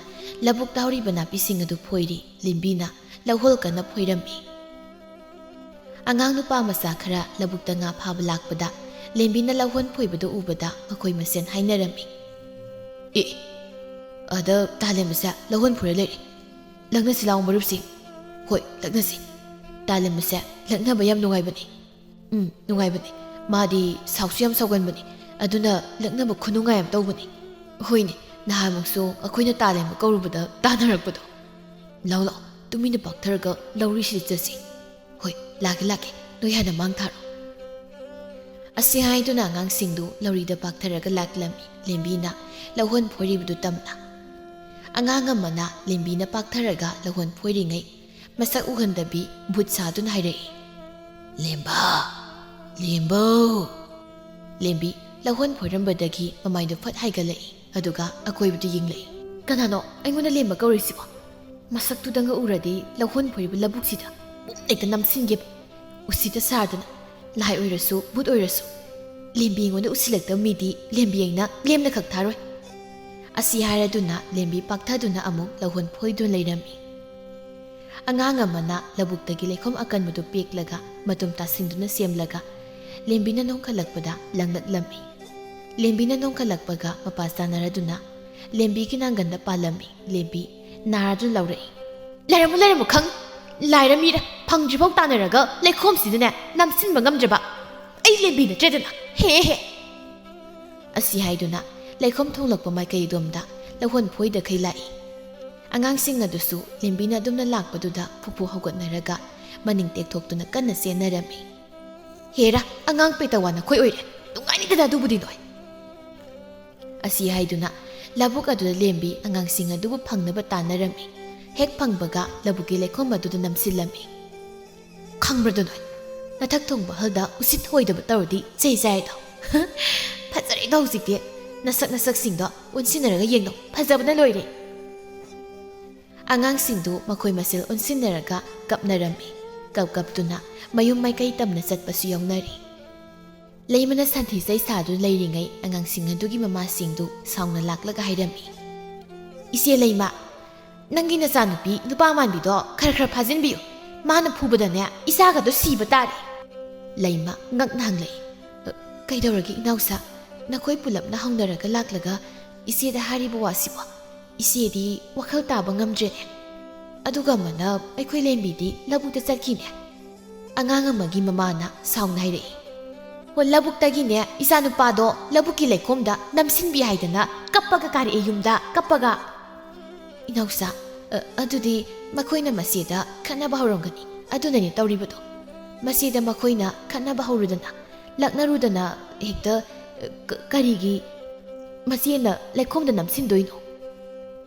ꯂꯧꯕꯨꯛꯇ ꯍꯧꯔꯤꯕ ꯅꯥꯄꯤꯁꯤꯡ ꯑꯗꯨ ꯐꯣꯏꯔꯤ꯫ ꯂꯦꯝꯕꯤꯅ ꯂꯧꯍꯣꯜ ꯀꯟꯅ ꯐꯣꯏꯔꯝꯃꯤ꯫ ꯑꯉꯥꯡ ꯅꯨꯄꯥ ꯃꯆꯥ ꯈꯔ ꯂꯧꯕꯨꯛꯇ ꯉꯥ ꯐꯥꯕ ꯂꯥꯛꯄꯗ, ꯂꯦꯝꯕꯤꯅ ꯂꯧꯍꯣꯜ ꯐꯣꯏꯕꯗꯨ ꯎꯕꯗ ꯃꯈꯣꯏ ꯃꯁꯦꯟ ꯍꯥꯏꯅꯔꯝꯃꯤ꯫ ꯑꯦ, ꯑꯗ ꯇꯥꯂꯦꯝꯕꯁꯦ ꯂꯧꯍꯣꯟ ꯐꯣꯏꯔ ꯂꯩꯔꯦ꯫ ꯂꯛꯅꯁꯤ ꯂꯥꯎ ꯃꯔꯨꯞꯁꯤꯡ꯫ ꯍꯣꯏ, ꯂꯛꯅꯁꯤ꯫ ꯇꯥꯂꯦꯝꯕꯁꯦ ꯂꯛꯅꯕ ꯌꯥꯝ ꯅꯨꯡꯉꯥꯏꯕꯅꯤ꯫ ꯎꯝ, ꯅꯨꯡꯉꯥꯏꯕꯅꯤ꯫ ꯃꯥꯗꯤ ꯁꯥꯎꯁꯨ ꯌꯥꯝ ꯁꯥꯎꯒꯟꯕꯅꯤ꯫ ꯑꯗꯨꯅ ꯂꯛꯅꯕ ꯈꯨꯅꯨꯡꯉꯥꯏ ꯑꯃ ꯇꯧꯕꯅꯤ꯫ ꯍꯣꯏꯅꯦ, ꯅꯍꯥꯟꯃꯨꯛꯁꯨ ꯑꯩꯈꯣꯏꯅ ꯇꯥꯂꯦꯝꯕ ꯀꯧꯔꯨꯕꯗ ꯇꯥꯟꯅꯔꯛꯄꯗꯣ꯫ ꯂꯥꯎ ꯂꯥꯎ, ꯇꯨꯃꯤꯟꯅ ꯄꯥꯛꯊꯔꯒ ꯂꯧꯔꯤꯁꯤꯗ ꯆꯠꯁꯤ꯫ ꯍꯣꯏ, ꯂꯥꯛꯀꯦ ꯂꯥꯛꯀꯦ, ꯅꯣꯏ ꯍꯥꯟꯅ ꯃꯥꯡ ꯊꯥꯔꯣ꯫ ꯑꯁꯤ ꯍꯥꯏꯗꯨꯅ ꯑꯉꯥꯡꯁꯤꯡꯗꯨ ꯂꯧꯔꯤꯗ ꯄꯥꯛꯊꯔꯒ ꯂꯥꯛꯂꯝꯃꯤ꯫ ꯂꯦꯝꯕꯤꯅ ꯂꯧꯍꯣꯟ ꯐꯣꯏꯔꯤꯕꯗꯨ ꯇꯝꯅ꯫ ꯑꯉꯥꯡ ꯑꯃꯅ ꯂꯦꯝꯕꯤꯅ ꯄꯥꯛꯊꯔꯒ ꯂꯧꯍꯣꯟ ꯐꯣꯏꯔꯤꯉꯩ ꯃꯁꯛ ꯎꯍꯟꯗꯕꯤ ꯚꯨꯠ ꯁꯥꯗꯨꯅ ꯍꯥꯏꯔꯛꯏ, "ꯂꯦꯝꯕ! ꯂꯦꯝꯕꯧ!" ꯂꯦꯝꯕꯤ ꯂꯧꯍꯣꯟ ꯐꯣꯏꯔꯝꯕꯗꯒꯤ ꯃꯃꯥꯏꯗꯨ ꯐꯠ ꯍꯥꯏꯒꯠꯂꯛꯏ, ꯑꯗꯨꯒ ꯑꯀꯣꯏꯕꯗꯨ ꯌꯦꯡꯂꯛꯏ꯫ "ꯀꯅꯥꯅꯣ ꯑꯩꯉꯣꯟꯗ ꯂꯦꯝꯕ ꯀꯧꯔꯤꯁꯤꯕꯣ? ꯃꯁꯛꯇꯨꯗꯪꯒ ꯎꯔꯗꯤ ꯂꯧꯍꯣꯟ ꯐꯣꯏꯔꯤꯕ ꯂꯧꯕꯨꯛꯁꯤꯗ ꯄꯨꯝꯅ ꯍꯦꯛꯇ ꯅꯝꯁꯤꯟꯒꯦꯕ꯫ ꯎꯁꯤꯠꯇ ꯁꯥꯗꯅ, ꯂꯥꯏ ꯑꯣꯏꯔꯁꯨ ꯚꯨꯠ ꯑꯣꯏꯔꯁꯨ ꯂꯦꯝꯕꯤ ꯑꯩꯉꯣꯟꯗ ꯎꯁꯤꯜꯂꯛꯇꯕ ꯃꯤꯗꯤ ꯂꯦꯝꯕꯤ ꯑꯩꯅ ꯂꯦꯝꯅ ꯈꯛ ꯊꯥꯔꯣꯏ꯫" ꯑꯁꯤ ꯍꯥꯏꯔꯗꯨꯅ ꯂꯦꯝꯕꯤ ꯄꯥꯛꯊꯗꯨꯅ ꯑꯃꯨꯛ ꯂꯧꯍꯣꯟ ꯐꯣꯏꯗꯨꯅ ꯂꯩꯔꯝꯃꯤ꯫ ꯑꯉꯥꯡ ꯑꯃꯅ ꯂꯧꯕꯨꯛꯇꯒꯤ ꯂꯩꯈꯣꯝ ꯑꯀꯟꯕꯗꯨ ꯄꯦꯛꯂꯒ ꯃꯇꯨꯝ ꯇꯥꯁꯤꯟꯗꯨꯅ ꯁꯦꯝꯂꯒ ꯂꯦꯝꯕꯤꯅ ꯅꯣꯡꯈꯠꯂꯛꯄꯗ ꯂꯪꯂꯛꯂꯝꯃꯤ꯫ ꯂꯦꯝꯕꯤꯅ ꯅꯣꯡꯈꯠꯂꯛꯄꯒ ꯃꯄꯥ ꯆꯥꯅꯔꯗꯨꯅ ꯂꯦꯝꯕꯤꯒꯤ ꯅꯥꯡꯒꯟꯗ ꯄꯥꯜꯂꯝꯃꯤ꯫ ꯂꯦꯝꯕꯤ ꯅꯥꯔꯗꯨꯅ ꯂꯥꯎꯔꯛꯏ, "ꯂꯩꯔꯝꯃꯨ, ꯂꯩꯔꯝꯃꯨ, ꯈꯪ ꯂꯥꯏꯔ ꯃꯤꯔ ꯐꯪꯗ꯭ꯔꯤꯐꯥꯎ ꯇꯥꯟꯅꯔꯒ ꯂꯩꯈꯣꯝꯁꯤꯗꯅꯦ ꯅꯝꯁꯤꯟꯕ ꯉꯝꯗ꯭ꯔꯕ ꯑꯩ ꯂꯦꯝꯕꯤ ꯅꯠꯇ꯭ꯔꯦꯗꯅ, ꯍꯦ ꯍꯦ!" ꯑꯁꯤ ꯍꯥꯏꯗꯨꯅ ꯂꯩꯈꯣꯝ ꯊꯣꯡꯂꯛꯄ ꯃꯥꯏꯀꯩꯗꯣꯝꯗ ꯂꯧꯍꯣꯟ ꯐꯣꯏꯗꯈꯩ ꯂꯥꯛꯏ꯫ ꯑꯉꯥꯡꯁꯤꯡ ꯑꯗꯨꯁꯨ ꯂꯦꯝꯕꯤꯅ ꯑꯗꯨꯝꯅ ꯂꯥꯛꯄꯗꯨꯗ ꯐꯨꯐꯨ ꯍꯧꯒꯠꯅꯔꯒ ꯃꯅꯤꯡ ꯇꯦꯛꯊꯣꯛꯇꯨꯅ ꯀꯟꯅ ꯆꯦꯟꯅꯔꯝꯃꯤ꯫ "ꯍꯦꯔꯥ, ꯑꯉꯥꯡ ꯄꯦꯇꯋꯥ ꯅꯈꯣꯏ ꯑꯣꯏꯔꯦ, ꯅꯨꯡꯉꯥꯏꯅꯤꯗꯅ ꯑꯗꯨꯕꯨꯗꯤ ꯅꯣꯏ!" ꯑꯁꯤ ꯍꯥꯏꯗꯨꯅ ꯂꯧꯕꯨꯛ ꯑꯗꯨꯗ ꯂꯦꯝꯕꯤ ꯑꯉꯥꯡꯁꯤꯡ ꯑꯗꯨꯕꯨ ꯐꯪꯅꯕ ꯇꯥꯟꯅꯔꯝꯃꯤ꯫ ꯍꯦꯛ ꯐꯪꯕꯒ ꯂꯧꯕꯨꯛꯀꯤ ꯂꯩꯈꯣꯝ ꯑꯗꯨꯗ ꯅꯝꯁꯤꯜꯂꯝꯃꯤ꯫ "ꯈꯪꯕ꯭ꯔꯗꯣ ꯅꯣꯏ? ꯅꯊꯛ ꯊꯣꯡꯕ ꯑꯍꯜꯗ ꯎꯁꯤꯠ ꯊꯑꯣꯏꯗꯕ ꯇꯧꯔꯗꯤ ꯆꯩ ꯆꯥꯏꯗꯣ꯫ ꯐꯖꯔꯦꯗꯣ ꯍꯧꯖꯤꯛꯇꯤ꯫ ꯅꯁꯛ ꯅꯁꯛꯁꯤꯡꯗꯣ ꯑꯣꯟꯁꯤꯟꯅꯔꯒ ꯌꯦꯡꯅꯧ, ꯐꯖꯕꯅ ꯂꯣꯏꯔꯦ!" ꯑꯉꯥꯡꯁꯤꯡꯗꯨ ꯃꯈꯣꯏ ꯃꯁꯦꯜ ꯑꯣꯟꯁꯤꯟꯅꯔꯒ ꯀꯞꯅꯔꯝꯃꯤ꯫ ꯀꯞ ꯀꯞꯇꯨꯅ ꯃꯌꯨꯝ ꯃꯥꯏꯀꯩ ꯇꯝꯅ ꯆꯠꯄꯁꯨ ꯌꯥꯎꯅꯔꯤ꯫ ꯂꯩꯃꯅ ꯁꯟꯊꯤ ꯆꯩ ꯁꯥꯗꯨꯅ ꯂꯩꯔꯤꯉꯩ ꯑꯉꯥꯡꯁꯤꯡ ꯑꯗꯨꯒꯤ ꯃꯃꯥꯁꯤꯡꯗꯨ ꯁꯥꯎꯅ ꯂꯥꯛꯂꯒ ꯍꯥꯏꯔꯝꯃꯤ, "ꯏꯆꯦ ꯂꯩꯃ, ꯅꯪꯒꯤ ꯅꯆꯥꯅꯨꯄꯤ ꯅꯨꯄꯥ ꯃꯥꯟꯕꯤꯗꯣ ꯈꯔ ꯈꯔ ꯐꯥꯖꯤꯟꯕꯤꯌꯨ꯫ ꯃꯥꯅ ꯐꯨꯕꯗꯅꯦ ꯏꯆꯥꯒꯗꯣ ꯁꯤꯕ ꯇꯥꯔꯦ!" ꯂꯩꯃ ꯉꯛꯅ ꯍꯪꯂꯛꯏ, "ꯑ, ꯀꯩꯗꯧꯔꯒꯦ ꯏꯅꯥꯎꯁꯥ? ꯅꯈꯣꯏ ꯄꯨꯂꯞꯅ ꯍꯧꯅꯔꯒ ꯂꯥꯛꯂꯒ ꯏꯆꯦꯗ ꯍꯥꯏꯔꯤꯕ ꯋꯥꯁꯤꯕꯣ? ꯏꯆꯦꯗꯤ ꯋꯥꯈꯜ ꯇꯥꯕ ꯉꯝꯗ꯭ꯔꯦꯅꯦ꯫ ꯑꯗꯨꯒ ꯑꯃꯅ ꯑꯩꯈꯣꯏ ꯂꯦꯝꯕꯤꯗꯤ ꯂꯧꯕꯨꯛꯇ ꯆꯠꯈꯤꯅꯦ꯫ ꯑꯉꯥꯡ ꯑꯃꯒꯤ ꯃꯃꯥꯅ ꯁꯥꯎꯅ ꯍꯥꯏꯔꯛꯏ꯫ "ꯍꯣ, ꯂꯧꯕꯨꯛꯇꯒꯤꯅꯦ ꯏꯆꯥꯅꯨꯄꯥꯗꯣ ꯂꯧꯕꯨꯛꯀꯤ ꯂꯩꯈꯣꯝꯗ ꯅꯝꯁꯤꯟꯕꯤ ꯍꯥꯏꯗꯅ ꯀꯞꯄꯒ ꯀꯥꯔꯛꯑꯦ ꯌꯨꯝꯗ, ꯀꯞꯄꯒ꯫" "ꯏꯅꯥꯎꯆꯥ, ꯑ, ꯑꯗꯨꯗꯤ ꯃꯈꯣꯏꯅ ꯃꯆꯦꯗ ꯈꯠꯅꯕ ꯍꯧꯔꯝꯒꯅꯤ, ꯑꯗꯨꯅꯅꯦ ꯇꯧꯔꯤꯕꯗꯣ꯫ ꯃꯆꯦꯗ ꯃꯈꯣꯏꯅ ꯈꯠꯅꯕ ꯍꯧꯔꯨꯗꯅ, ꯂꯛꯅꯔꯨꯗꯅ ꯍꯦꯛꯇ, ꯑ, ꯀ-, ꯀꯔꯤꯒꯤ ꯃꯆꯦꯅ ꯂꯩꯈꯣꯝꯗ ꯅꯝꯁꯤꯟꯗꯣꯏꯅꯣ?"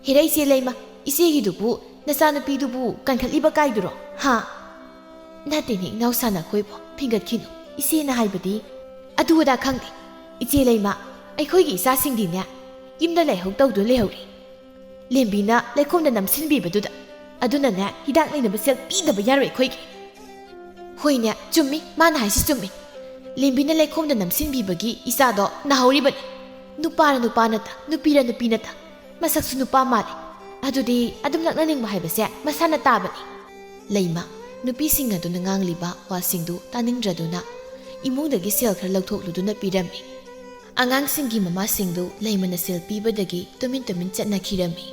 "ꯍꯦꯔꯥ ꯏꯆꯦ ꯂꯩꯃ, ꯏꯆꯦꯒꯤꯗꯨꯕꯨ ꯅꯆꯥꯅꯨꯄꯤꯗꯨꯕꯨ ꯀꯟꯈꯠꯂꯤꯕ ꯀꯥꯏꯗꯨꯔꯣ, ꯍꯥ?" "ꯅꯠꯇꯦꯅꯦ ꯏꯅꯥꯎꯆꯥ, ꯅꯈꯣꯏꯕꯨ ꯐꯤꯡꯒꯠꯈꯤꯅꯨ, ꯏꯆꯦꯅ ꯍꯥꯏꯕꯗꯤ꯫" "ꯑꯗꯨ ꯑꯗꯥ ꯈꯪꯗꯦ ꯏꯆꯦ ꯂꯩꯃ, ꯑꯩꯈꯣꯏꯒꯤ ꯏꯆꯥꯁꯤꯡꯗꯤꯅꯦ ꯌꯨꯝꯗ ꯂꯩꯍꯧ ꯇꯧꯗꯨꯅ ꯂꯩꯍꯧꯔꯤ꯫ ꯂꯦꯝꯕꯤꯅ ꯂꯩꯈꯣꯝꯗ ꯅꯝꯁꯤꯟꯕꯤꯕꯗꯨꯗ꯫ ꯑꯗꯨꯅꯅꯦ ꯍꯤꯗꯥꯛ ꯂꯩꯅꯕ ꯁꯦꯜ ꯄꯤꯗꯕ ꯌꯥꯔꯣꯏ ꯑꯩꯈꯣꯏꯒꯤ꯫" "ꯍꯣꯏꯅꯦ, ꯆꯨꯝꯃꯤ, ꯃꯥꯅ ꯍꯥꯏꯁꯤ ꯆꯨꯝꯃꯤ꯫ ꯂꯦꯝꯕꯤꯅ ꯂꯩꯈꯣꯝꯗ ꯅꯝꯁꯤꯟꯕꯤꯕꯒꯤ ꯏꯆꯥꯗꯣ ꯅꯥꯍꯧꯔꯤꯕꯅꯤ꯫ ꯅꯨꯄꯥꯔ ꯅꯨꯄꯥ ꯅꯠꯇ, ꯅꯨꯄꯤꯔ ꯅꯨꯄꯤ ꯅꯠꯇ, ꯃꯁꯛꯁꯨ ꯅꯨꯄꯥ ꯃꯥꯜꯂꯤ꯫ ꯑꯗꯨꯗꯤ ꯑꯗꯨꯝ ꯂꯛꯅꯅꯤꯡꯕ ꯍꯥꯏꯕꯁꯦ ꯃꯁꯥꯅ ꯇꯥꯕꯅꯤ꯫" ꯂꯩꯃ, ꯅꯨꯄꯤꯁꯤꯡ ꯑꯗꯨꯅ ꯉꯥꯡꯂꯤꯕ ꯋꯥꯁꯤꯡꯗꯨ ꯇꯥꯅꯤꯡꯗ꯭ꯔꯗꯨꯅ ꯏꯃꯨꯡꯗꯒꯤ ꯁꯦꯜ ꯈꯔ ꯂꯧꯊꯣꯛꯂꯨꯗꯨꯅ ꯄꯤꯔꯝꯃꯤ꯫ ꯑꯉꯥꯡꯁꯤꯡꯒꯤ ꯃꯃꯥꯁꯤꯡꯗꯨ ꯂꯩꯃꯅ ꯁꯦꯜ ꯄꯤꯕꯗꯒꯤ ꯇꯨꯃꯤꯟ ꯇꯨꯃꯤꯟ ꯆꯠꯅꯈꯤꯔꯝꯃꯤ꯫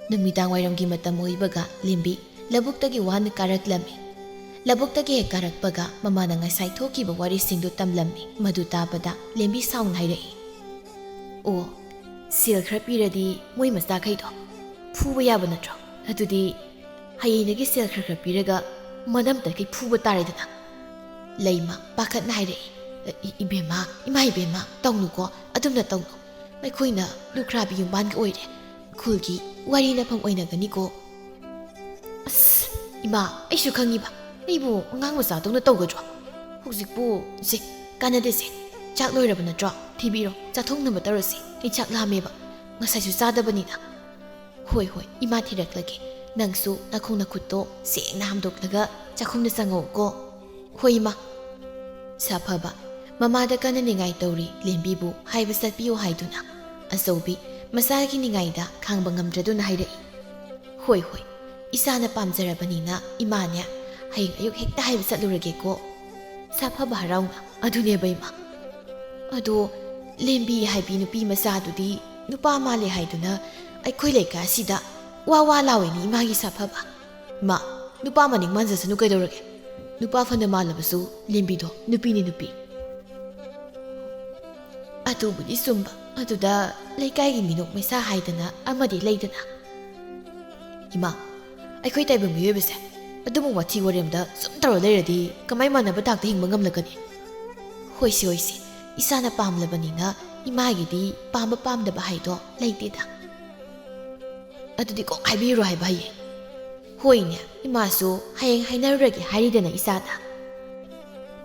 ꯅꯨꯃꯤꯗꯥꯡ ꯋꯥꯏꯔꯝꯒꯤ ꯃꯇꯝ ꯑꯣꯏꯕꯒ ꯂꯦꯝꯕꯤ ꯂꯧꯕꯨꯛꯇꯒꯤ ꯋꯥꯅ ꯀꯥꯔꯛꯂꯝꯃꯤ꯫ ꯂꯧꯕꯨꯛꯇꯒꯤ ꯍꯦꯛ ꯀꯥꯔꯛꯄꯒ ꯃꯃꯥꯅ ꯉꯁꯥꯏ ꯊꯣꯛꯈꯤꯕ ꯋꯥꯔꯤꯁꯤꯡꯗꯨ ꯇꯝꯂꯝꯃꯤ꯫ ꯃꯗꯨ ꯇꯥꯕꯗ ꯂꯦꯝꯕꯤ ꯁꯥꯎꯅ ꯍꯥꯏꯔꯛꯏ, "ꯑꯣ, ꯁꯦꯜ ꯈꯔ ꯄꯤꯔꯗꯤ ꯃꯣꯏ ꯃꯆꯥꯈꯩꯗꯣ ꯐꯨꯕ ꯌꯥꯕ ꯅꯠꯇ꯭ꯔꯣ? ꯑꯗꯨꯗꯤ ꯍꯌꯦꯡꯗꯒꯤ ꯁꯦꯜ ꯈꯔ ꯈꯔ ꯄꯤꯔꯒ ꯃꯅꯝꯇꯈꯩ ꯐꯨꯕ ꯇꯥꯔꯦꯗꯅ꯫" ꯂꯩꯃ ꯄꯥꯈꯠꯅ ꯍꯥꯏꯔꯛꯏ, "ꯏ-, ꯏꯕꯦꯝꯃ, ꯏꯃꯥ ꯏꯕꯦꯝꯃ, ꯇꯧꯅꯨꯀꯣ, ꯑꯗꯨꯝꯅ ꯇꯧꯅꯨ꯫ ꯑꯩꯈꯣꯏꯅ ꯂꯨꯈ꯭ꯔꯥꯕꯤ ꯌꯨꯝꯕꯥꯟꯒ ꯑꯣꯏꯔꯦ꯫ ꯈꯨꯜꯒꯤ ꯋꯥꯔꯤ ꯅꯐꯝ ꯑꯣꯏꯅꯒꯅꯤꯀꯣ꯫" "ꯑꯁ, ꯏꯃꯥ, ꯑꯩꯁꯨ ꯈꯪꯉꯤꯕ꯫ ꯑꯩꯕꯨ ꯑꯉꯥꯡ ꯃꯆꯥꯗꯧꯅ ꯇꯧꯒꯗ꯭ꯔꯣ? ꯍꯧꯖꯤꯛꯄꯨ, ꯁꯦ, ꯀꯥꯟꯅꯗꯦꯁꯦ꯫ ꯆꯥꯛ ꯂꯣꯏꯔꯕ ꯅꯠꯇ꯭ꯔꯣ? ꯊꯤꯕꯤꯔꯣ, ꯆꯥꯊꯣꯛꯅꯕ ꯇꯧꯔꯁꯤ꯫ ꯑꯩ ꯆꯥꯛ ꯂꯥꯝꯃꯦꯕ꯫ ꯉꯁꯥꯏꯁꯨ ꯆꯥꯗꯕꯅꯤꯅ꯫" "ꯍꯣꯏ, ꯍꯣꯏ, ꯏꯃꯥ ꯊꯤꯔꯛꯂꯒꯦ꯫ ꯅꯪꯁꯨ ꯅꯈꯣꯡ ꯅꯈꯨꯠꯇꯣ ꯁꯦꯡꯅ ꯍꯥꯝꯗꯣꯛꯂꯒ ꯆꯥꯛꯈꯨꯝꯗ ꯆꯪꯉꯛꯎꯀꯣ꯫" "ꯍꯣꯏ, ꯏꯃꯥ꯫" ꯁꯥꯐꯕ ꯃꯃꯥꯗ ꯀꯟꯅ ꯅꯤꯡꯉꯥꯏ ꯇꯧꯔꯤ ꯂꯦꯝꯕꯤꯕꯨ ꯍꯥꯏꯕ ꯆꯠꯄꯤꯌꯨ ꯍꯥꯏꯗꯨꯅ꯫ ꯑꯆꯧꯕꯤ ꯃꯆꯥꯒꯤ ꯅꯤꯡꯉꯥꯏꯗ ꯈꯥꯡꯕ ꯉꯝꯗ꯭ꯔꯗꯨꯅ ꯍꯥꯏꯔꯛꯏ, "ꯍꯣꯏ, ꯍꯣꯏ, ꯏꯆꯥꯅ ꯄꯥꯝꯖꯔꯕꯅꯤꯅ ꯏꯃꯥꯅꯦ ꯍꯌꯦꯡ ꯑꯌꯨꯛ ꯍꯦꯛꯇ ꯍꯥꯏꯕ ꯆꯠꯂꯨꯔꯒꯦꯀꯣ꯫" ꯁꯥꯐꯕ ꯍꯔꯥꯎꯅ, "ꯑꯗꯨꯅꯦꯕ ꯏꯃꯥ꯫ ꯑꯗꯣ ꯂꯦꯝꯕꯤ ꯍꯥꯏꯕꯤ ꯅꯨꯄꯤ ꯃꯆꯥꯗꯨꯗꯤ ꯅꯨꯄꯥ ꯃꯥꯜꯂꯦ ꯍꯥꯏꯗꯨꯅ ꯑꯩꯈꯣꯏ ꯂꯩꯀꯥꯏ ꯑꯁꯤꯗ ꯋꯥ ꯋꯥ ꯂꯥꯎꯏꯅꯤ ꯏꯃꯥꯒꯤ ꯁꯥꯐꯕ꯫ ꯏꯃꯥ, ꯅꯨꯄꯥ ꯃꯅꯤꯡ ꯃꯥꯟꯖꯁꯅꯨ ꯀꯩꯗꯧꯔꯒꯦ? ꯅꯨꯄꯥ ꯐꯅ ꯃꯥꯜꯂꯕꯁꯨ ꯂꯦꯝꯕꯤꯗꯣ ꯅꯨꯄꯤꯅꯤ ꯅꯨꯄꯤ꯫ ꯑꯗꯨꯕꯨꯗꯤ ꯆꯨꯝꯕ꯫ ꯑꯗꯨꯗ ꯂꯩꯀꯥꯏꯒꯤ ꯃꯤꯅꯣꯛ ꯃꯩꯁꯥ ꯍꯥꯏꯗꯅ ꯑꯃꯗꯤ ꯂꯩꯗꯅ꯫ ꯏꯃꯥ, ꯑꯩꯈꯣꯏ ꯇꯥꯏꯕꯪ ꯃꯤꯑꯣꯏꯕꯁꯦ ꯑꯗꯨꯝꯕ ꯋꯥꯊꯤ ꯋꯥꯔꯦꯝꯗ ꯁꯨꯝ ꯇꯧꯔ ꯂꯩꯔꯗꯤ ꯀꯃꯥꯏ ꯃꯥꯟꯅꯕ ꯊꯥꯛꯇ ꯍꯤꯡꯕ ꯉꯝꯂꯛꯀꯅꯤ? ꯍꯣꯏꯁꯦ, ꯍꯣꯏꯁꯦ, ꯏꯁꯥꯅ ꯄꯥꯝꯂꯕꯅꯤꯅ ꯏꯃꯥꯒꯤꯗꯤ ꯄꯥꯝꯕ ꯄꯥꯝꯗꯕ ꯍꯥꯏꯗꯣ ꯂꯩꯇꯦꯗ꯫ ꯑꯗꯨꯗꯤ ꯀꯣꯛ ꯍꯥꯏꯕꯤꯔꯣ ꯍꯥꯏꯕ ꯍꯌꯦꯡ꯫ ꯍꯣꯏꯅꯦ, ꯏꯃꯥꯁꯨ ꯍꯌꯦꯡ ꯍꯥꯏꯅꯔꯨꯔꯒꯦ ꯍꯥꯏꯔꯤꯗꯅ ꯏꯆꯥꯗ꯫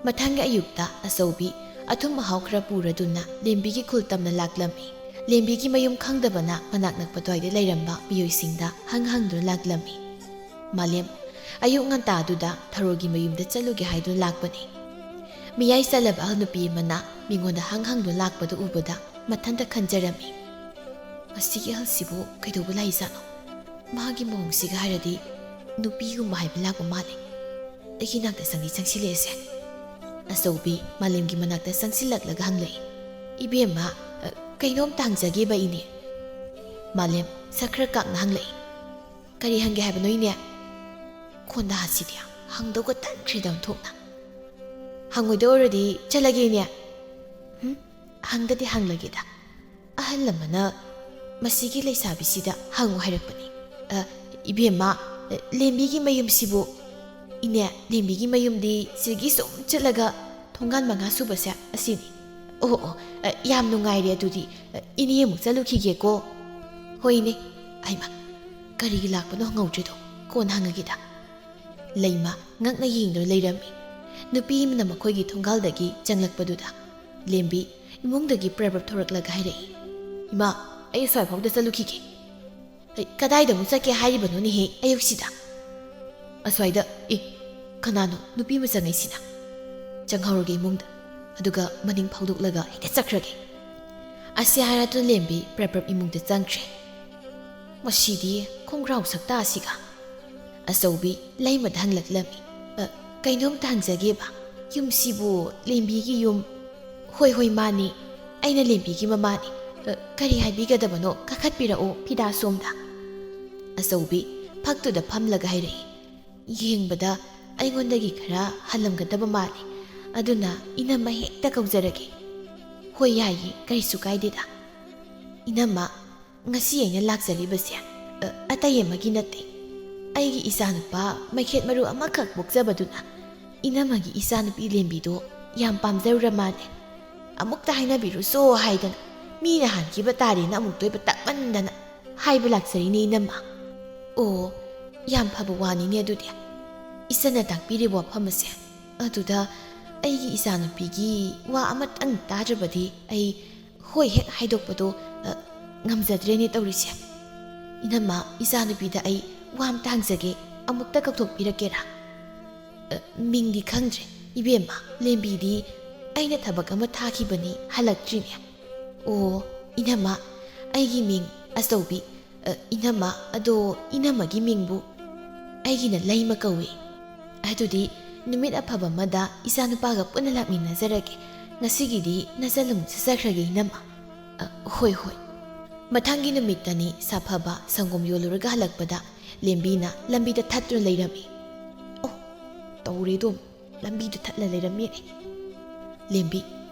ꯃꯊꯪꯒꯤ ꯑꯌꯨꯛꯇ ꯑꯆꯧꯕꯤ ꯑꯊꯨꯝ ꯑꯍꯥꯎ ꯈꯔ ꯄꯨꯔꯗꯨꯅ ꯂꯦꯝꯕꯤꯒꯤ ꯈꯨꯜ ꯇꯝꯅ ꯂꯥꯛꯂꯝꯃꯤ꯫ ꯂꯦꯝꯕꯤꯒꯤ ꯃꯌꯨꯝ ꯈꯪꯗꯕꯅ ꯃꯅꯥꯛ ꯅꯛꯄ ꯑꯗꯨꯋꯥꯏꯗ ꯂꯩꯔꯝꯕ ꯃꯤꯑꯣꯏꯁꯤꯡꯗ ꯍꯪ ꯍꯪꯗꯨꯅ ꯂꯥꯛꯂꯝꯃꯤ꯫ ꯃꯥꯂꯦꯝ ꯑꯌꯨꯛ ꯉꯟꯇꯥꯗꯨꯗ ꯊꯔꯣꯒꯤ ꯃꯌꯨꯝꯗ ꯆꯠꯂꯨꯒꯦ ꯍꯥꯏꯗꯨꯅ ꯂꯥꯛꯄꯅꯤ꯫ ꯃꯤꯌꯥꯏ ꯆꯜꯂꯕ ꯑꯍꯜ ꯅꯨꯄꯤ ꯑꯃꯅ ꯃꯤꯉꯣꯟꯗ ꯍꯪ ꯍꯪꯗꯨꯅ ꯂꯥꯛꯄꯗꯨ ꯎꯕꯗ ꯃꯊꯟꯇ ꯈꯟꯖꯔꯝꯃꯤ, "ꯃꯁꯤꯒꯤ ꯑꯍꯜꯁꯤꯕꯨ ꯀꯩꯗꯧꯕ ꯂꯥꯛꯏꯖꯥꯠꯅꯣ? ꯃꯥꯒꯤ ꯃꯑꯣꯡꯁꯤꯒ ꯍꯥꯏꯔꯗꯤ ꯅꯨꯄꯤꯒꯨꯝꯕ ꯍꯥꯏꯕ ꯂꯥꯛꯄ ꯃꯥꯜꯂꯦ꯫ ꯑꯩꯒꯤ ꯅꯥꯛꯇ ꯆꯪꯗꯤ ꯆꯪꯁꯤꯜꯂꯛꯑꯦꯁꯦ꯫" ꯑꯆꯧꯕꯤ ꯃꯥꯂꯦꯝꯒꯤ ꯃꯅꯥꯛꯇ ꯆꯪꯁꯤꯜꯂꯛꯂꯒ ꯍꯪꯂꯛꯏ, "ꯏꯕꯦꯝꯃ, ꯑ, ꯀꯩꯅꯣꯝꯇ ꯍꯪꯖꯒꯦꯕ ꯏꯅꯦ꯫" ꯃꯥꯂꯦꯝ ꯁꯛ ꯈꯔ ꯀꯥꯛꯅ ꯍꯪꯂꯛꯏ, "ꯀꯔꯤ ꯍꯪꯒꯦ ꯍꯥꯏꯕꯅꯣ ꯏꯅꯦ?" ꯈꯣꯟꯗꯥꯁꯤꯗꯤ ꯍꯪꯗꯧꯒ ꯇꯟꯈ꯭ꯔꯦꯗ ꯑꯣꯟꯊꯣꯛꯅ꯫ "ꯍꯪꯉꯣꯏꯗ ꯑꯣꯏꯔꯗꯤ ꯆꯠꯂꯒꯦ ꯏꯅꯦ꯫" "ꯍꯨꯝ, ꯍꯪꯗꯗꯤ ꯍꯪꯂꯒꯦꯗ꯫ ꯑꯍꯜ ꯑꯃꯅ ꯃꯁꯤꯒꯤ ꯂꯩꯁꯥꯕꯤꯁꯤꯗ ꯍꯪꯉꯨ ꯍꯥꯏꯔꯛꯄꯅꯤ꯫ ꯑ, ꯏꯕꯦꯝꯃ, ꯑ, ꯂꯦꯝꯕꯤꯒꯤ ꯃꯌꯨꯝꯁꯤꯕꯨ?" "ꯏꯅꯦ, ꯂꯦꯝꯕꯤꯒꯤ ꯃꯌꯨꯝꯗꯤ ꯁꯤꯒꯤ ꯁꯨꯝ ꯆꯠꯂꯒ ꯊꯣꯡꯒꯥꯟ ꯃꯉꯥ ꯁꯨꯕꯁꯦ ꯑꯁꯤꯅꯤ꯫" "ꯑꯣ, ꯑꯣ, ꯑ, ꯌꯥꯝ ꯅꯨꯡꯉꯥꯏꯔꯦ ꯑꯗꯨꯗꯤ꯫ ꯑ, ꯏꯅꯦ ꯑꯃꯨꯛ ꯆꯠꯂꯨꯈꯤꯒꯦꯀꯣ꯫" "ꯍꯣꯏ ꯏꯅꯦ꯫" "ꯍꯩꯃ, ꯀꯔꯤꯒꯤ ꯂꯥꯛꯄꯅꯣ ꯍꯪꯍꯧꯗ꯭ꯔꯤꯗꯣ? ꯀꯣꯟꯅ ꯍꯪꯉꯒꯦꯗ꯫" ꯂꯩꯃ ꯉꯛꯅ ꯌꯦꯡꯗꯨꯅ ꯂꯩꯔꯝꯃꯤ꯫ ꯅꯨꯄꯤ ꯑꯃꯅ ꯃꯈꯣꯏꯒꯤ ꯊꯣꯡꯒꯥꯜꯗꯒꯤ ꯆꯪꯂꯛꯄꯗꯨꯗ ꯂꯦꯝꯕꯤ ꯏꯃꯨꯡꯗꯒꯤ ꯄ꯭ꯔꯞ ꯄ꯭ꯔꯞ ꯊꯣꯔꯛꯂꯒ ꯍꯥꯏꯔꯛꯏ, "ꯏꯃꯥ, ꯑꯩ ꯑꯁ꯭ꯋꯥꯏ ꯐꯥꯎꯗ ꯆꯠꯂꯨꯈꯤꯒꯦ꯫" "ꯑꯩ ꯀꯗꯥꯏꯗ ꯑꯃꯨꯛ ꯆꯠꯀꯦ ꯍꯥꯏꯔꯤꯕꯅꯣꯅꯦꯍꯦ ꯑꯌꯨꯛꯁꯤꯗ?" "ꯑꯁ꯭ꯋꯥꯏꯗ꯫ ꯑꯦ, ꯀꯅꯥꯅꯣ ꯅꯨꯄꯤ ꯑꯃ ꯆꯪꯉꯛꯏꯁꯤꯅ?" "ꯆꯪꯍꯧꯔꯒꯦ ꯏꯃꯨꯡꯗ, ꯑꯗꯨꯒ ꯃꯅꯤꯡ ꯐꯥꯎꯗꯣꯛꯂꯒ ꯍꯦꯛꯇ ꯆꯠꯈ꯭ꯔꯒꯦ꯫" ꯑꯁꯤ ꯍꯥꯏꯔꯗꯨꯅ ꯂꯦꯝꯕꯤ ꯄ꯭ꯔꯞ ꯄ꯭ꯔꯞ ꯏꯃꯨꯡꯗ ꯆꯪꯈ꯭ꯔꯦ꯫ "ꯃꯁꯤꯗꯤ ꯈꯣꯡꯒ꯭ꯔꯥꯎ ꯁꯛꯇ ꯑꯁꯤꯒ꯫" ꯑꯆꯧꯕꯤ ꯂꯩꯃꯗ ꯍꯪꯂꯛꯂꯝꯃꯤ, "ꯑ, ꯀꯩꯅꯣꯝꯇ ꯍꯪꯖꯒꯦꯕ, ꯌꯨꯝꯁꯤꯕꯨ ꯂꯦꯝꯕꯤꯒꯤ ꯌꯨꯝ?" "ꯍꯣꯏ, ꯍꯣꯏ, ꯃꯥꯅꯤ꯫ ꯑꯩꯅ ꯂꯦꯝꯕꯤꯒꯤ ꯃꯃꯥꯅꯤ꯫ "ꯑ, ꯀꯔꯤ ꯍꯥꯏꯕꯤꯒꯗꯕꯅꯣ? ꯀꯥꯈꯠꯄꯤꯔꯛꯎ ꯐꯤꯗꯥ ꯁꯣꯝꯗ꯫" ꯑꯆꯧꯕꯤ ꯐꯛꯇꯨꯗ ꯐꯝꯂꯒ ꯍꯥꯏꯔꯛꯏ꯫ ꯌꯦꯡꯕꯗ ꯑꯩꯉꯣꯟꯗꯒꯤ ꯈꯔ ꯍꯜꯂꯝꯒꯗꯕ ꯃꯥꯜꯂꯤ꯫ ꯑꯗꯨꯅ ꯏꯅꯝꯃ ꯍꯦꯛꯇ ꯀꯧꯖꯔꯒꯦ꯫ "ꯍꯣꯏ, ꯌꯥꯏꯌꯦ, ꯀꯔꯤꯁꯨ ꯀꯥꯏꯗꯦꯗ꯫" "ꯏꯅꯝꯃ, ꯉꯁꯤ ꯑꯩꯅ ꯂꯥꯛꯆꯔꯤꯕꯁꯦ, ꯑ, ꯑꯇꯩ ꯑꯃꯒꯤ ꯅꯠꯇꯦ꯫ ꯑꯩꯒꯤ ꯏꯆꯥꯅꯨꯄꯥ ꯃꯩꯈꯦꯠ ꯃꯔꯨ ꯑꯃꯈꯛ ꯄꯣꯛꯆꯕꯗꯨꯅ ꯏꯅꯝꯃꯒꯤ ꯏꯆꯥꯅꯨꯄꯤ ꯂꯦꯝꯕꯤꯗꯣ ꯌꯥꯝ ꯄꯥꯝꯖꯔꯨꯔ ꯃꯥꯜꯂꯦ꯫ ꯑꯃꯨꯛꯇ ꯍꯥꯏꯅꯕꯤꯔꯨꯁꯣ ꯍꯥꯏꯗꯅ ꯃꯤꯅ ꯍꯥꯟꯈꯤꯕ ꯇꯥꯔꯦꯅ ꯑꯃꯨꯛꯇ ꯑꯣꯏꯕ ꯇꯥꯛꯃꯟꯗꯅ ꯍꯥꯏꯕ ꯂꯥꯛꯆꯔꯤꯅꯦ ꯏꯅꯝꯃ꯫" "ꯑꯣ, ꯌꯥꯝ ꯐꯕ ꯋꯥꯅꯤꯅꯦ ꯑꯗꯨꯗꯤ, ꯏꯆꯟꯅ ꯇꯥꯛꯄꯤꯔꯤꯕ ꯋꯥꯐꯝ ꯑꯁꯦ꯫ ꯑꯗꯨꯗ ꯑꯩꯒꯤ ꯏꯆꯥꯅꯨꯄꯤꯒꯤ ꯋꯥ ꯑꯃꯇꯪ ꯇꯥꯗ꯭ꯔꯕꯗꯤ ꯑꯩ ꯍꯣꯏ ꯍꯦꯛ ꯍꯥꯏꯗꯣꯛꯄꯗꯣ, ꯑ, ꯉꯝꯖꯗ꯭ꯔꯦꯅꯦ ꯇꯧꯔꯤꯁꯦ꯫ ꯏꯅꯝꯃ, ꯏꯆꯥꯅꯨꯄꯤꯗ ꯑꯩ ꯋꯥ ꯑꯝꯇ ꯍꯪꯖꯒꯦ, ꯑꯃꯨꯛꯇ ꯀꯧꯊꯣꯛꯄꯤꯔꯛꯀꯦꯔꯥ?" "ꯑ, ꯃꯤꯡꯗꯤ ꯈꯪꯗ꯭ꯔꯦ ꯏꯕꯦꯝꯃ, ꯂꯦꯝꯕꯤꯗꯤ ꯑꯩꯅ ꯊꯕꯛ ꯑꯃ ꯊꯥꯈꯤꯕꯅꯤ, ꯍꯜꯂꯛꯇ꯭ꯔꯤꯅꯦ꯫" "ꯑꯣ, ꯏꯅꯝꯃ, ꯑꯩꯒꯤ ꯃꯤꯡ ꯑꯆꯧꯕꯤ꯫ ꯑ, ꯏꯅꯝꯃ, ꯑꯗꯣ ꯏꯅꯝꯃꯒꯤ ꯃꯤꯡꯕꯨ?" "ꯑꯩꯒꯤꯅ ꯂꯩꯃ ꯀꯧꯏ꯫" "ꯑꯗꯨꯗꯤ ꯅꯨꯃꯤꯠ ꯑꯐꯕ ꯑꯃꯗ ꯏꯆꯥꯅꯨꯄꯥꯒ ꯄꯨꯟꯅ ꯂꯥꯛꯃꯤꯟꯅꯖꯔꯒꯦ꯫ ꯉꯁꯤꯒꯤꯗꯤ ꯅꯆꯜ ꯑꯃꯨꯛ ꯆꯠꯆꯈ꯭ꯔꯒꯦ ꯏꯅꯝꯃ꯫" "ꯑ, ꯍꯣꯏ, ꯍꯣꯏ꯫" ꯃꯊꯪꯒꯤ ꯅꯨꯃꯤꯠꯇꯅꯤ ꯁꯥꯐꯕ ꯁꯪꯒꯣꯝ ꯌꯣꯜꯂꯨꯔꯒ ꯍꯜꯂꯛꯄꯗ ꯂꯦꯝꯕꯤꯅ ꯂꯝꯕꯤꯗ ꯊꯠꯇꯨꯅ ꯂꯩꯔꯝꯃꯤ꯫ "ꯑꯣ, ꯇꯧꯔꯦꯗꯣ, ꯂꯝꯕꯤꯗ ꯊꯠꯂ ꯂꯩꯔꯝꯃꯦ꯫" ꯂꯦꯝꯕꯤ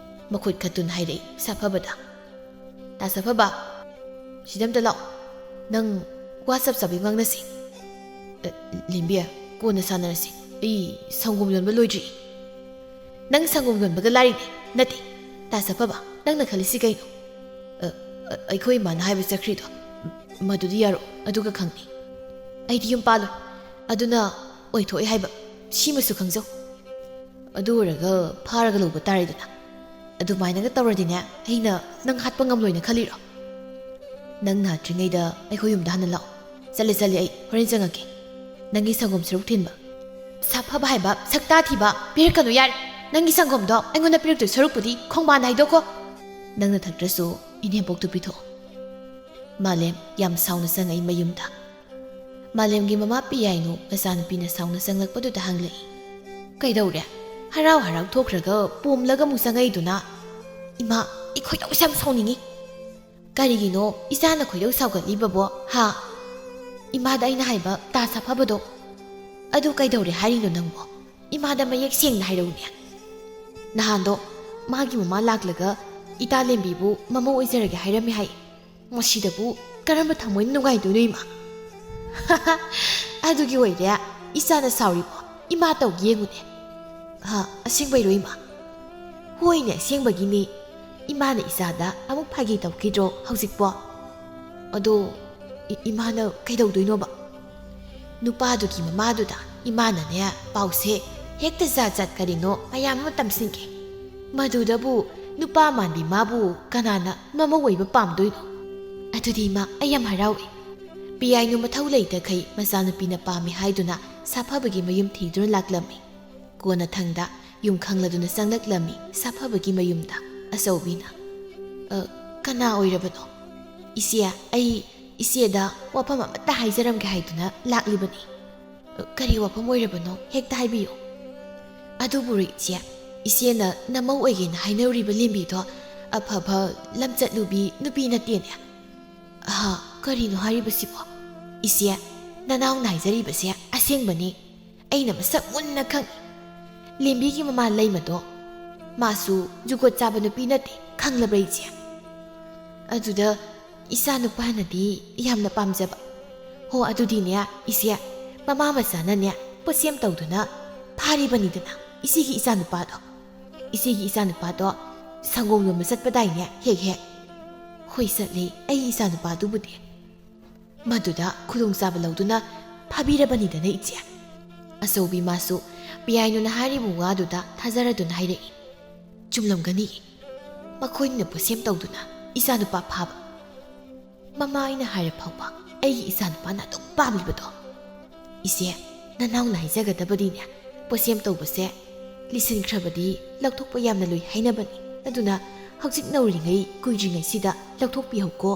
ꯃꯈꯨꯠ ꯈꯠꯇꯨꯅ ꯍꯥꯏꯔꯛꯏ ꯁꯥꯐꯕꯗ, "ꯇꯥ ꯁꯥꯐꯕ, ꯁꯤꯗ ꯑꯝꯇ ꯂꯥꯛꯑꯣ꯫ ꯅꯪ ꯋꯥ ꯆꯞ ꯆꯥꯕꯤ ꯉꯥꯡꯅꯁꯤ꯫" "ꯑ, ꯂꯦꯝꯕꯤ, ꯀꯣꯟꯅ ꯁꯥꯟꯅꯔꯁꯤ꯫ ꯑꯩ ꯁꯪꯒꯣꯝ ꯌꯣꯟꯕ ꯂꯣꯏꯗ꯭ꯔꯤ꯫" "ꯅꯪ ꯁꯪꯒꯣꯝ ꯌꯣꯟꯕꯒ ꯂꯥꯏꯔꯤꯅꯦ?" "ꯅꯠꯇꯦ, ꯇꯥ ꯁꯥꯐꯕ, ꯅꯪꯅ ꯈꯜꯂꯤꯁꯤ ꯀꯩꯅꯣ?" "ꯑ, ꯑ, ꯑꯩꯈꯣꯏ ꯏꯃꯥꯅ ꯍꯥꯏꯕ ꯆꯠꯈ꯭ꯔꯤꯗꯣ, ꯃꯗꯨꯗꯤ ꯌꯥꯔꯣꯏ, ꯑꯗꯨꯒ ꯈꯪꯅꯤ꯫ ꯑꯩꯗꯤ ꯌꯨꯝ ꯄꯥꯜꯂꯣꯏ, ꯑꯗꯨꯅ ꯑꯣꯏꯊꯣꯛꯑꯦ ꯍꯥꯏꯕ ꯁꯤꯃꯁꯨ ꯈꯪꯖꯧ꯫ ꯑꯗꯨ ꯑꯣꯏꯔꯒ ꯐꯥꯔꯒ ꯂꯧꯕ ꯇꯥꯔꯦꯗꯅ꯫ ꯑꯗꯨꯃꯥꯏꯅꯒ ꯇꯧꯔꯗꯤꯅꯦ, ꯑꯩꯅ ꯅꯪ ꯍꯥꯠꯄ ꯉꯝꯂꯣꯏꯅ ꯈꯜꯂꯤꯔꯣ? ꯅꯪ ꯅꯥꯗ꯭ꯔꯤꯉꯩꯗ ꯑꯩꯈꯣꯏ ꯌꯨꯝꯗ ꯍꯥꯟꯅ ꯂꯥꯛꯑꯣ꯫ ꯆꯠꯂꯦ, ꯆꯠꯂꯦ, ꯑꯩ ꯍꯣꯔꯦꯟ ꯆꯪꯉꯛꯀꯦ꯫ ꯅꯪꯒꯤ ꯁꯪꯒꯣꯝ ꯁꯔꯨꯛ ꯊꯤꯟꯕ꯫" "ꯁꯥꯐꯕ ꯍꯥꯏꯕ ꯁꯛꯇꯥ ꯊꯤꯕ, ꯄꯤꯔꯛꯀꯅꯨ ꯌꯥꯔꯦ꯫ ꯅꯪꯒꯤ ꯁꯪꯒꯣꯝꯗꯣ ꯑꯩꯉꯣꯟꯗ ꯄꯤꯔꯛꯇꯣꯏ ꯁꯔꯨꯛꯄꯨꯗꯤ ꯈꯣꯡꯕꯥꯟꯗ ꯍꯩꯗꯣꯛꯈꯣ꯫" "ꯅꯪꯅ ꯊꯛꯇ꯭ꯔꯁꯨ ꯏꯅꯦꯝꯄꯣꯛꯇꯨ ꯄꯤꯊꯣꯛꯑꯣ꯫" ꯃꯥꯂꯦꯝ ꯌꯥꯝ ꯁꯥꯎꯅ ꯆꯪꯉꯛꯏ ꯃꯌꯨꯝꯗ꯫ ꯃꯥꯂꯦꯝꯒꯤ ꯃꯃꯥ ꯄꯤꯌꯥꯏꯅꯨ ꯃꯆꯥꯅꯨꯄꯤꯅ ꯁꯥꯎꯅ ꯆꯪꯂꯛꯄꯗꯨꯗ ꯍꯪꯂꯛꯏ, "ꯀꯩꯗꯧꯔꯦ? ꯍꯔꯥꯎ ꯍꯔꯥꯎ ꯊꯣꯛꯈ꯭ꯔꯒ ꯄꯣꯝꯂꯒ ꯑꯃꯨꯛ ꯆꯪꯉꯛꯏꯗꯨꯅ?" "ꯏꯃꯥ, ꯑꯩ ꯈꯣꯏꯗꯧꯁꯦ ꯌꯥꯝ ꯁꯥꯎꯅꯤꯡꯉꯤ꯫" "ꯀꯔꯤꯒꯤꯅꯣ ꯏꯆꯥꯅ ꯈꯣꯏꯗꯧ ꯁꯥꯎꯒꯠꯂꯤꯕꯕꯣ, ꯍꯥ? ꯏꯃꯥꯗ ꯑꯩꯅ ꯍꯥꯏꯕ ꯇꯥ ꯁꯥꯐꯕꯗꯣ ꯑꯗꯨ ꯀꯩꯗꯧꯔꯦ ꯍꯥꯏꯔꯤꯅꯣ ꯅꯪꯕꯣ? ꯏꯃꯥꯗ ꯃꯌꯦꯛ ꯁꯦꯡꯅ ꯍꯥꯏꯔꯛꯎꯅꯦ꯫ ꯅꯍꯥꯟꯗꯣ ꯃꯥꯒꯤ ꯃꯃꯥ ꯂꯥꯛꯂꯒ ꯏꯇꯥ ꯂꯦꯝꯕꯤꯕꯨ ꯃꯃꯧ ꯑꯣꯏꯖꯔꯒꯦ ꯍꯥꯏꯔꯝꯃꯦ ꯍꯥꯏ꯫ ꯃꯁꯤꯗꯕꯨ ꯀꯔꯝꯕ ꯊꯃꯣꯏꯅ ꯅꯨꯡꯉꯥꯏꯗꯣꯏꯅꯣ, ꯏꯃꯥ?" "ꯑꯗꯨꯒꯤ ꯑꯣꯏꯔꯦ ꯏꯆꯥꯅ ꯁꯥꯎꯔꯤꯕꯣ? ꯏꯃꯥ ꯇꯧꯒꯦ ꯌꯦꯡꯉꯨꯅꯦ꯫" "ꯍꯥ, ꯑꯁꯦꯡꯕꯩꯔꯣ, ꯏꯃꯥ?" "ꯍꯣꯏꯅꯦ, ꯑꯁꯦꯡꯕꯒꯤꯅꯦ꯫ ꯏꯃꯥꯅ ꯏꯆꯥꯗ ꯑꯃꯨꯛ ꯐꯥꯒꯤ ꯇꯧꯈꯤꯗ꯭ꯔꯣ ꯍꯧꯖꯤꯛꯄꯣ?" "ꯑꯗꯣ ꯏ-, ꯏꯃꯥꯅ ꯀꯩꯗꯧꯗꯣꯏꯅꯣꯕ?" "ꯅꯨꯄꯥꯗꯨꯒꯤ ꯃꯃꯥꯗꯨꯗ ꯏꯃꯥꯅꯅꯦ ꯄꯥꯎꯁꯦ ꯍꯦꯛꯇ ꯖꯥꯠ ꯖꯥꯠ ꯀꯔꯤꯅꯣ ꯃꯌꯥꯝ ꯑꯃ ꯇꯝꯁꯤꯟꯒꯦ꯫ ꯃꯗꯨꯗꯕꯨ ꯅꯨꯄꯥ ꯃꯥꯟꯕꯤ ꯃꯥꯕꯨ ꯀꯅꯥꯅ ꯃꯃꯧ ꯑꯣꯏꯕ ꯄꯥꯝꯗꯣꯏꯅꯣ? ꯑꯗꯨꯗꯤ ꯏꯃꯥ, ꯑꯩ ꯌꯥꯝ ꯍꯔꯥꯎꯏ꯫ ꯄꯤꯌꯥꯏꯅꯨ ꯃꯊꯧ ꯂꯩꯇꯈꯩ ꯃꯆꯥꯅꯨꯄꯤꯅ ꯄꯥꯝꯃꯤ ꯍꯥꯏꯗꯨꯅ ꯁꯥꯐꯕꯒꯤ ꯃꯌꯨꯝ ꯊꯤꯗꯨꯅ ꯂꯥꯛꯂꯝꯃꯤ꯫" ꯀꯣꯟꯅꯊꯪꯗ ꯌꯨꯝ ꯈꯪꯂꯗꯨꯅ ꯆꯪꯂꯛꯂꯝꯃꯤ ꯁꯥꯐꯕꯒꯤ ꯃꯌꯨꯝꯗ꯫ ꯑꯆꯧꯕꯤꯅ, "ꯑ, ꯀꯅꯥ ꯑꯣꯏꯔꯕꯅꯣ?" "ꯏꯆꯦ, ꯑꯩ ꯏꯆꯦꯗ ꯋꯥꯐꯝ ꯑꯃꯠꯇ ꯍꯥꯏꯖꯔꯝꯒꯦ ꯍꯥꯏꯗꯨꯅ ꯂꯥꯛꯂꯤꯕꯅꯤ꯫" "ꯑ, ꯀꯔꯤ ꯋꯥꯐꯝ ꯑꯣꯏꯔꯕꯅꯣ? ꯍꯦꯛꯇ ꯍꯥꯏꯕꯤꯌꯨ꯫" "ꯑꯗꯨꯕꯨꯔꯣ ꯏꯆꯦ, ꯏꯆꯦꯅ ꯅꯃꯧ ꯑꯣꯏꯒꯦꯅ ꯍꯥꯏꯅꯔꯨꯔꯤꯕ ꯂꯦꯝꯕꯤꯗꯣ ꯑꯐꯕ ꯂꯝꯆꯠꯂꯨꯕꯤ ꯅꯨꯄꯤ ꯅꯠꯇꯦꯅꯦ꯫" "ꯑꯍ, ꯀꯔꯤꯅꯣ ꯍꯥꯏꯔꯤꯕꯁꯤꯕꯣ? ꯏꯆꯦ, ꯅꯅꯥꯎꯅ ꯍꯥꯏꯖꯔꯤꯕꯁꯦ ꯑꯁꯦꯡꯕꯅꯤ꯫ ꯑꯩꯅ ꯃꯁꯛ ꯃꯨꯟꯅ ꯈꯪꯏ꯫ ꯂꯦꯝꯕꯤꯒꯤ ꯃꯃꯥ ꯂꯩꯃꯗꯣ, ꯃꯥꯁꯨ ꯖꯨꯒꯣꯠ ꯆꯥꯕ ꯅꯨꯄꯤ ꯅꯠꯇꯦ, ꯈꯪꯂꯕ꯭ꯔꯥ ꯏꯆꯦ?" "ꯑꯗꯨꯗ ꯏꯆꯥ ꯅꯨꯄꯥꯅꯗꯤ ꯌꯥꯝꯅ ꯄꯥꯝꯖꯕ꯫" "ꯍꯣ, ꯑꯗꯨꯗꯤꯅꯦ ꯏꯆꯦ, ꯃꯃꯥ ꯃꯆꯥꯅꯅꯦ ꯄꯣꯠꯁꯦꯝ ꯇꯧꯗꯨꯅ ꯐꯥꯔꯤꯕꯅꯤꯗꯅ ꯏꯆꯦꯒꯤ ꯏꯆꯥ ꯅꯨꯄꯥꯗꯣ꯫ ꯏꯆꯦꯒꯤ ꯏꯆꯥ ꯅꯨꯄꯥꯗꯣ ꯁꯪꯒꯣꯝ ꯌꯣꯟꯕ ꯆꯠꯄꯗꯥꯏꯅꯦ ꯍꯦꯛ ꯍꯦꯛ?" "ꯍꯣꯏ, ꯆꯠꯂꯤ, ꯑꯩꯒꯤ ꯏꯆꯥ ꯅꯨꯄꯥꯗꯨꯕꯨꯗꯤ꯫" "ꯃꯗꯨꯗ ꯈꯨꯗꯣꯡꯆꯥꯕ ꯂꯧꯗꯨꯅ ꯐꯥꯕꯤꯔꯕꯅꯤꯗꯅ ꯏꯆꯦ꯫" ꯑꯆꯧꯕꯤ ꯃꯥꯁꯨ ꯄꯤꯌꯥꯏꯅꯨꯅ ꯍꯥꯏꯔꯤꯕ ꯋꯥꯗꯨꯗ ꯊꯥꯖꯔꯗꯨꯅ ꯍꯥꯏꯔꯛꯏ, "ꯆꯨꯝꯂꯝꯒꯅꯤ꯫ ꯃꯈꯣꯏꯅ ꯄꯣꯠꯁꯦꯝ ꯇꯧꯗꯨꯅ ꯏꯆꯥꯅꯨꯄꯥ ꯐꯥꯕ꯫ ꯃꯃꯥ ꯑꯩꯅ ꯍꯥꯏꯔ ꯐꯥꯎꯕ ꯑꯩꯒꯤ ꯏꯆꯥꯅꯨꯄꯥꯅ ꯑꯗꯨꯝ ꯄꯥꯝꯂꯤꯕꯗꯣ꯫" "ꯏꯆꯦ, ꯅꯅꯥꯎꯅ ꯍꯥꯏꯖꯒꯗꯕꯗꯤꯅꯦ, ꯄꯣꯠꯁꯦꯝ ꯇꯧꯕꯁꯦ ꯂꯤꯁꯤꯟꯈ꯭ꯔꯕꯗꯤ ꯂꯧꯊꯣꯛꯄ ꯌꯥꯝꯅ ꯂꯨꯏ ꯍꯥꯏꯅꯕꯅꯤ꯫ ꯑꯗꯨꯅ ꯍꯧꯖꯤꯛ ꯅꯧꯔꯤꯉꯩ, ꯀꯨꯏꯗ꯭ꯔꯤꯉꯩꯁꯤꯗ ꯂꯧꯊꯣꯛꯄꯤꯍꯧꯀꯣ꯫"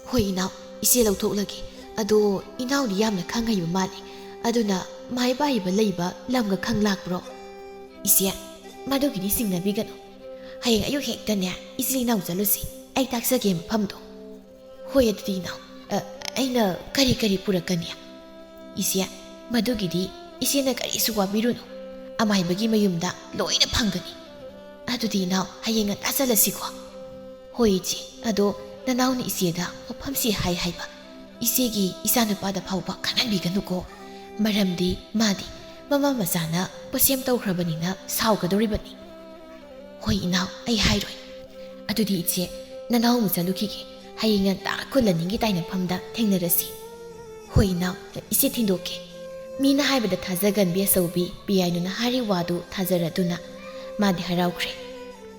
"ꯍꯣꯏ ꯏꯅꯥꯎ, ꯏꯆꯦ ꯂꯧꯊꯣꯛꯂꯒꯦ꯫ ꯑꯗꯣ ꯏꯅꯥꯎꯗꯤ ꯌꯥꯝꯅ ꯈꯪ ꯍꯩꯕ ꯃꯥꯜꯂꯤ꯫ ꯑꯗꯨꯅ ꯃꯥꯏꯕ ꯍꯩꯕ ꯂꯩꯕ ꯂꯝꯒ ꯈꯪ ꯂꯥꯛꯄ꯭ꯔꯣ?" "ꯏꯆꯦ, ꯃꯗꯨꯒꯤꯗꯤ ꯆꯤꯡꯅꯕꯤꯒꯅꯨ꯫ ꯍꯌꯦꯡ ꯑꯌꯨꯛ ꯍꯦꯛꯇꯅꯦ ꯏꯆꯤꯜ ꯏꯅꯥꯎ ꯆꯠꯂꯨꯁꯤ꯫ ꯑꯩ ꯇꯥꯛꯆꯒꯦ ꯃꯐꯝꯗꯣ꯫" "ꯍꯣꯏ, ꯑꯗꯨꯗꯤ ꯏꯅꯥꯎ, ꯑ, ꯑꯩꯅ ꯀꯔꯤ ꯀꯔꯤ ꯄꯨꯔꯛꯀꯅꯤ?" "ꯏꯆꯦ, ꯃꯗꯨꯒꯤꯗꯤ ꯏꯆꯦꯅ ꯀꯔꯤꯁꯨ ꯋꯥꯕꯤꯔꯨꯅꯨ꯫ ꯑꯃꯥꯏꯕꯒꯤ ꯃꯌꯨꯝꯗ ꯂꯣꯏꯅ ꯐꯪꯒꯅꯤ꯫" "ꯑꯗꯨꯗꯤ ꯏꯅꯥꯎ, ꯍꯌꯦꯡ ꯉꯟꯇꯥ ꯆꯠꯂꯁꯤꯀꯣ?" "ꯍꯣꯏ ꯏꯆꯦ, ꯑꯗꯣ ꯅꯅꯥꯎꯅ ꯏꯆꯦꯗ ꯋꯥꯐꯝꯁꯤ ꯍꯥꯏ ꯍꯥꯏꯕ ꯏꯆꯦꯒꯤ ꯏꯆꯥꯅꯨꯄꯥꯗ ꯐꯥꯎꯕ ꯈꯪꯍꯟꯕꯤꯒꯅꯨꯀꯣ꯫ ꯃꯔꯝꯗꯤ ꯃꯥꯗꯤ ꯃꯃꯥ ꯃꯆꯥꯅ ꯄꯣꯠꯁꯦꯝ ꯇꯧꯈ꯭ꯔꯕꯅꯤꯅ ꯁꯥꯎꯒꯗꯧꯔꯤꯕꯅꯤ꯫" "ꯍꯣꯏ ꯏꯅꯥꯎ, ꯑꯩ ꯍꯥꯏꯔꯣꯏ꯫ ꯑꯗꯨꯗꯤ ꯏꯆꯦ, ꯅꯅꯥꯎ ꯑꯃꯨꯛ ꯆꯠꯂꯨꯈꯤꯒꯦ꯫ ꯍꯌꯦꯡ ꯉꯟꯇꯥ ꯈꯨꯜ ꯑꯅꯤꯒꯤ ꯇꯥꯏꯅꯐꯝꯗ ꯊꯦꯡꯅꯔꯁꯤ꯫" "ꯍꯣꯏ ꯏꯅꯥꯎ, ꯏꯆꯦ ꯊꯤꯟꯗꯣꯛꯀꯦ꯫" ꯃꯤꯅ ꯍꯥꯏꯕꯗ ꯊꯥꯖꯒꯟꯕꯤ ꯑꯆꯧꯕꯤ ꯄꯤꯌꯥꯏꯅꯨꯅ ꯍꯥꯏꯔꯤ ꯋꯥꯗꯨ ꯊꯥꯖꯔꯗꯨꯅ ꯃꯥꯗꯤ ꯍꯔꯥꯎꯈ꯭ꯔꯦ꯫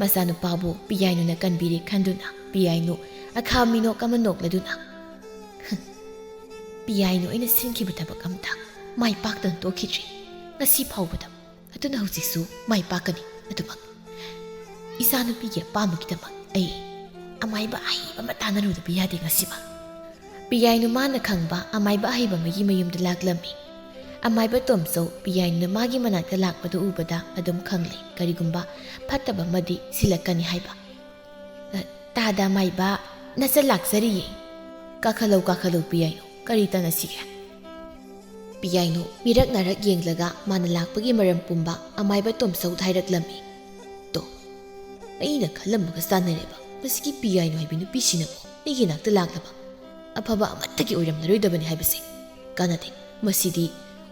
ꯃꯆꯥꯅꯨꯄꯥꯕꯨ ꯄꯤꯌꯥꯏꯅꯨꯅ ꯀꯟꯕꯤꯔꯦ ꯈꯟꯗꯨꯅ ꯄꯤꯌꯥꯏꯅꯨ ꯑꯈꯥ ꯃꯤꯅꯣꯛ ꯑꯃ ꯅꯣꯛꯂꯗꯨꯅ, "ꯄꯤꯌꯥꯏꯅꯨ ꯑꯩꯅ ꯁꯤꯟꯈꯤꯕ ꯊꯕꯛ ꯑꯝꯇ ꯃꯥꯏ ꯄꯥꯛꯇꯅ ꯇꯣꯛꯈꯤꯗ꯭ꯔꯤ꯫ ꯉꯁꯤ ꯐꯥꯎꯕꯗ꯫ ꯑꯗꯨꯅ ꯍꯧꯖꯤꯛꯁꯨ ꯃꯥꯏ ꯄꯥꯛꯀꯅꯤ꯫ ꯑꯗꯨꯃꯛ ꯏꯆꯥꯅꯨꯄꯤꯒꯤ ꯑꯄꯥꯝꯕꯒꯤꯗꯃꯛ ꯑꯩ ꯑꯃꯥꯏꯕ ꯑꯍꯩꯕ ꯑꯃ ꯇꯥꯟꯅꯔꯨꯗꯕ ꯌꯥꯗꯦ ꯉꯁꯤꯃꯛ꯫" ꯄꯤꯌꯥꯏꯅꯨ ꯃꯥꯅ ꯈꯪꯕ ꯑꯃꯥꯏꯕ ꯑꯍꯩꯕ ꯑꯃꯒꯤ ꯃꯌꯨꯝꯗ ꯂꯥꯛꯂꯝꯃꯤ꯫ ꯑꯃꯥꯏꯕ ꯇꯣꯝꯆꯧ ꯄꯤꯌꯥꯏꯅꯨꯅ ꯃꯥꯒꯤ ꯃꯅꯥꯛꯇ ꯂꯥꯛꯄꯗꯨ ꯎꯕꯗ ꯑꯗꯨꯝ ꯈꯪꯂꯦ, ꯀꯔꯤꯒꯨꯝꯕ ꯐꯠꯇꯕ ꯑꯃꯗꯤ ꯁꯤꯜꯂꯛꯀꯅꯤ ꯍꯥꯏꯕ꯫ "ꯑ, ꯇꯥꯗ ꯑꯃꯥꯏꯕ, ꯅꯆꯟ ꯂꯥꯛꯆꯔꯤꯌꯦ꯫ ꯀꯥꯈꯠꯂꯧ, ꯀꯥꯈꯠꯂꯧ ꯄꯤꯌꯥꯏꯅꯨ, ꯀꯔꯤ ꯇꯥꯟꯅꯁꯤꯒꯦ?" ꯄꯤꯌꯥꯏꯅꯨ ꯃꯤꯔꯛ ꯅꯥꯔꯛ ꯌꯦꯡꯂꯒ ꯃꯥꯅ ꯂꯥꯛꯄꯒꯤ ꯃꯔꯝ ꯄꯨꯝꯕ ꯑꯃꯥꯏꯕ ꯇꯣꯝꯆꯧꯗ ꯍꯥꯏꯔꯛꯂꯝꯃꯤ꯫ "ꯇꯣ, ꯑꯩꯅ ꯈꯜꯂꯝꯕꯒ ꯆꯥꯟꯅꯔꯦꯕ꯫ ꯃꯁꯤꯒꯤ ꯄꯤꯌꯥꯏꯅꯨ ꯍꯥꯏꯕꯤ ꯅꯨꯄꯤꯁꯤꯅꯕꯨ ꯑꯩꯒꯤ ꯅꯥꯛꯇ ꯂꯥꯛꯂꯕ꯫ ꯑꯐꯕ ꯑꯃꯠꯇꯒꯤ ꯑꯣꯏꯔꯝꯂꯔꯣꯏꯗꯕꯅꯤ ꯍꯥꯏꯕꯁꯦ꯫ ꯀꯥꯟꯅꯗꯦ, ꯃꯁꯤꯗꯤ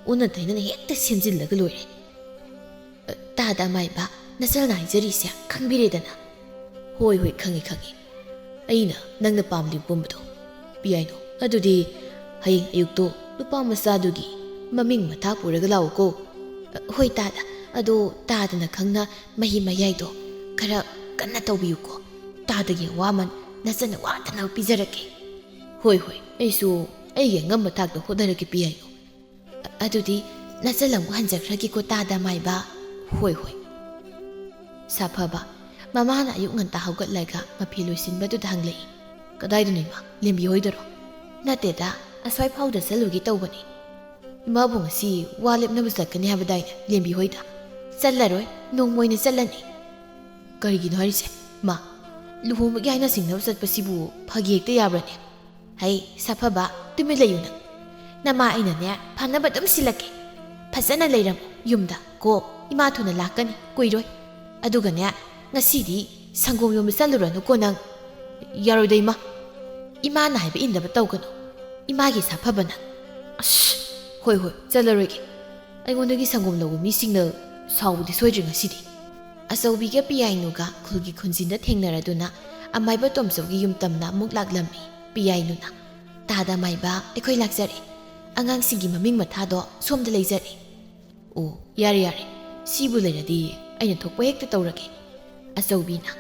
ꯑꯣꯟꯅ ꯇꯩꯅꯅ ꯍꯦꯛꯇ ꯁꯦꯝꯖꯤꯜꯂꯒ ꯂꯣꯏꯔꯦ꯫" "ꯇꯥꯗ ꯑꯃꯥꯏꯕ, ꯅꯆꯜꯅ ꯍꯥꯏꯖꯔꯤꯁꯦ ꯈꯪꯕꯤꯔꯦꯗꯅ?" "ꯍꯣꯏ, ꯍꯣꯏ, ꯈꯪꯉꯤ, ꯈꯪꯉꯤ꯫ ꯑꯩꯅ ꯅꯪꯅ ꯄꯥꯝꯂꯤꯕ ꯄꯨꯝꯕꯗꯣ꯫ ꯄꯤꯌꯥꯏꯅꯣ, ꯑꯗꯨꯗꯤ ꯍꯌꯦꯡ ꯑꯌꯨꯛꯇꯣ ꯅꯨꯄꯥ ꯃꯆꯥꯗꯨꯒꯤ ꯃꯃꯤꯡ ꯃꯊꯥ ꯄꯨꯔꯒ ꯂꯥꯛꯎꯀꯣ꯫" "ꯍꯣꯏ ꯇꯥꯗ, ꯑꯗꯣ ꯇꯥꯗꯅ ꯈꯪꯅ ꯃꯍꯤ ꯃꯌꯥꯏꯗꯣ ꯈꯔ ꯀꯟꯅ ꯇꯧꯕꯤꯌꯨꯀꯣ꯫ ꯇꯥꯗꯒꯤ ꯑꯋꯥꯃꯟ ꯅꯆꯟꯅ ꯋꯥꯠꯇꯅꯕ ꯄꯤꯖꯔꯛꯀꯦ꯫" "ꯍꯣꯏ, ꯍꯣꯏ, ꯑꯩꯁꯨ ꯑꯩꯒꯤ ꯑꯉꯝꯕ ꯊꯥꯛꯇ ꯍꯣꯠꯅꯔꯛꯀꯦ ꯄꯤꯌꯥꯏꯅꯣ꯫ ꯑꯗꯨꯗꯤ ꯅꯆꯜ ꯑꯃꯨꯛ ꯍꯟꯖꯈ꯭ꯔꯒꯦꯀꯣ ꯇꯥꯗ ꯑꯃꯥꯏꯕ꯫" "ꯍꯣꯏ, ꯍꯣꯏ꯫" ꯁꯥꯐꯕ ꯃꯃꯥꯅ ꯑꯌꯨꯛ ꯉꯟꯇꯥ ꯍꯧꯒꯠꯂꯒ ꯃꯐꯤ ꯂꯣꯏꯁꯤꯟꯕꯗꯨꯗ ꯍꯪꯂꯛꯏ꯫ "ꯀꯗꯥꯏꯗꯅꯣ ꯏꯃꯥ? ꯂꯦꯝꯕꯤ ꯍꯣꯏꯗꯔꯣ?" "ꯅꯠꯇꯦꯗ, ꯑꯁ꯭ꯋꯥꯏ ꯐꯥꯎꯗ ꯆꯠꯂꯨꯒꯦ ꯇꯧꯕꯅꯤ꯫ ꯏꯃꯥꯕꯨ ꯉꯁꯤ ꯋꯥ ꯂꯦꯞꯅꯕ ꯆꯠꯀꯅꯤ ꯍꯥꯏꯕꯗꯥꯏꯅꯦ ꯂꯦꯝꯕꯤ ꯍꯣꯏꯗ?" "ꯆꯠꯂꯔꯣꯏ, ꯅꯣꯡꯃ ꯑꯣꯏꯅ ꯆꯠꯂꯅꯤ꯫" "ꯀꯔꯤꯒꯤꯅꯣ ꯍꯥꯏꯔꯤꯁꯦ? ꯃꯥ, ꯂꯨꯍꯣꯡꯕꯒꯤ ꯍꯥꯏꯅ ꯁꯤꯡꯅꯕ ꯆꯠꯄꯁꯤꯕꯨ ꯐꯥꯒꯤ ꯍꯦꯛꯇ ꯌꯥꯕ꯭ꯔꯅꯦ?" "ꯍꯩ, ꯁꯥꯐꯕ, ꯇꯨꯃꯤꯟ ꯂꯩꯌꯨ ꯅꯪ꯫ ꯅꯃꯥ ꯑꯩꯅꯅꯦ ꯐꯅꯕ ꯑꯗꯨꯝ ꯁꯤꯜꯂꯛꯀꯦ꯫ ꯐꯖꯅ ꯂꯩꯔꯝꯃꯨ ꯌꯨꯝꯗ ꯀꯣ꯫ ꯏꯃꯥ ꯊꯨꯅ ꯂꯥꯛꯀꯅꯤ, ꯀꯨꯏꯔꯣꯏ꯫ ꯑꯗꯨꯒꯅꯦ, ꯉꯁꯤꯗꯤ ꯁꯪꯒꯣꯝ ꯌꯣꯟꯕ ꯆꯠꯂꯨꯔꯅꯨꯀꯣ ꯅꯪ꯫ ꯌꯥꯔꯣꯏꯗ ꯏꯃꯥ꯫ ꯏꯃꯥꯅ ꯍꯥꯏꯕ ꯏꯟꯗꯕ ꯇꯧꯒꯅꯨ꯫ ꯏꯃꯥꯒꯤ ꯁꯥꯐꯕ ꯅꯪ꯫ ꯑꯁ, ꯍꯣꯏ ꯍꯣꯏ, ꯆꯠꯂꯔꯣꯏꯒꯦ꯫ ꯑꯩꯉꯣꯟꯗꯒꯤ ꯁꯪꯒꯣꯝ ꯂꯧꯕ ꯃꯤꯁꯤꯡꯅ ꯁꯥꯎꯕꯗꯤ ꯁꯣꯏꯗ꯭ꯔꯦ ꯉꯁꯤꯗꯤ꯫" ꯑꯆꯧꯕꯤꯒ ꯄꯤꯌꯥꯏꯅꯨꯒ ꯈꯨꯜꯒꯤ ꯈꯨꯟꯖꯤꯟꯗ ꯊꯦꯡꯅꯔꯗꯨꯅ ꯑꯃꯥꯏꯕ ꯇꯣꯝꯆꯧꯒꯤ ꯌꯨꯝ ꯇꯝꯅ ꯑꯃꯨꯛ ꯂꯥꯛꯂꯝꯃꯤ ꯄꯤꯌꯥꯏꯅꯨꯅ꯫ "ꯇꯥꯗ ꯑꯃꯥꯏꯕ, ꯑꯩꯈꯣꯏ ꯂꯥꯛꯆꯔꯦ꯫ ꯑꯉꯥꯡꯁꯤꯡꯒꯤ ꯃꯃꯤꯡ ꯃꯊꯥꯗꯣ ꯁꯣꯝꯗ ꯂꯩꯖꯔꯦ꯫" "ꯑꯣ, ꯌꯥꯔꯦ ꯌꯥꯔꯦ, ꯁꯤꯕꯨ ꯂꯩꯔꯗꯤ ꯑꯩꯅ ꯊꯣꯛꯄ ꯍꯦꯛꯇ ꯇꯧꯔꯒꯦ꯫" ꯑꯆꯧꯕꯤꯅ꯫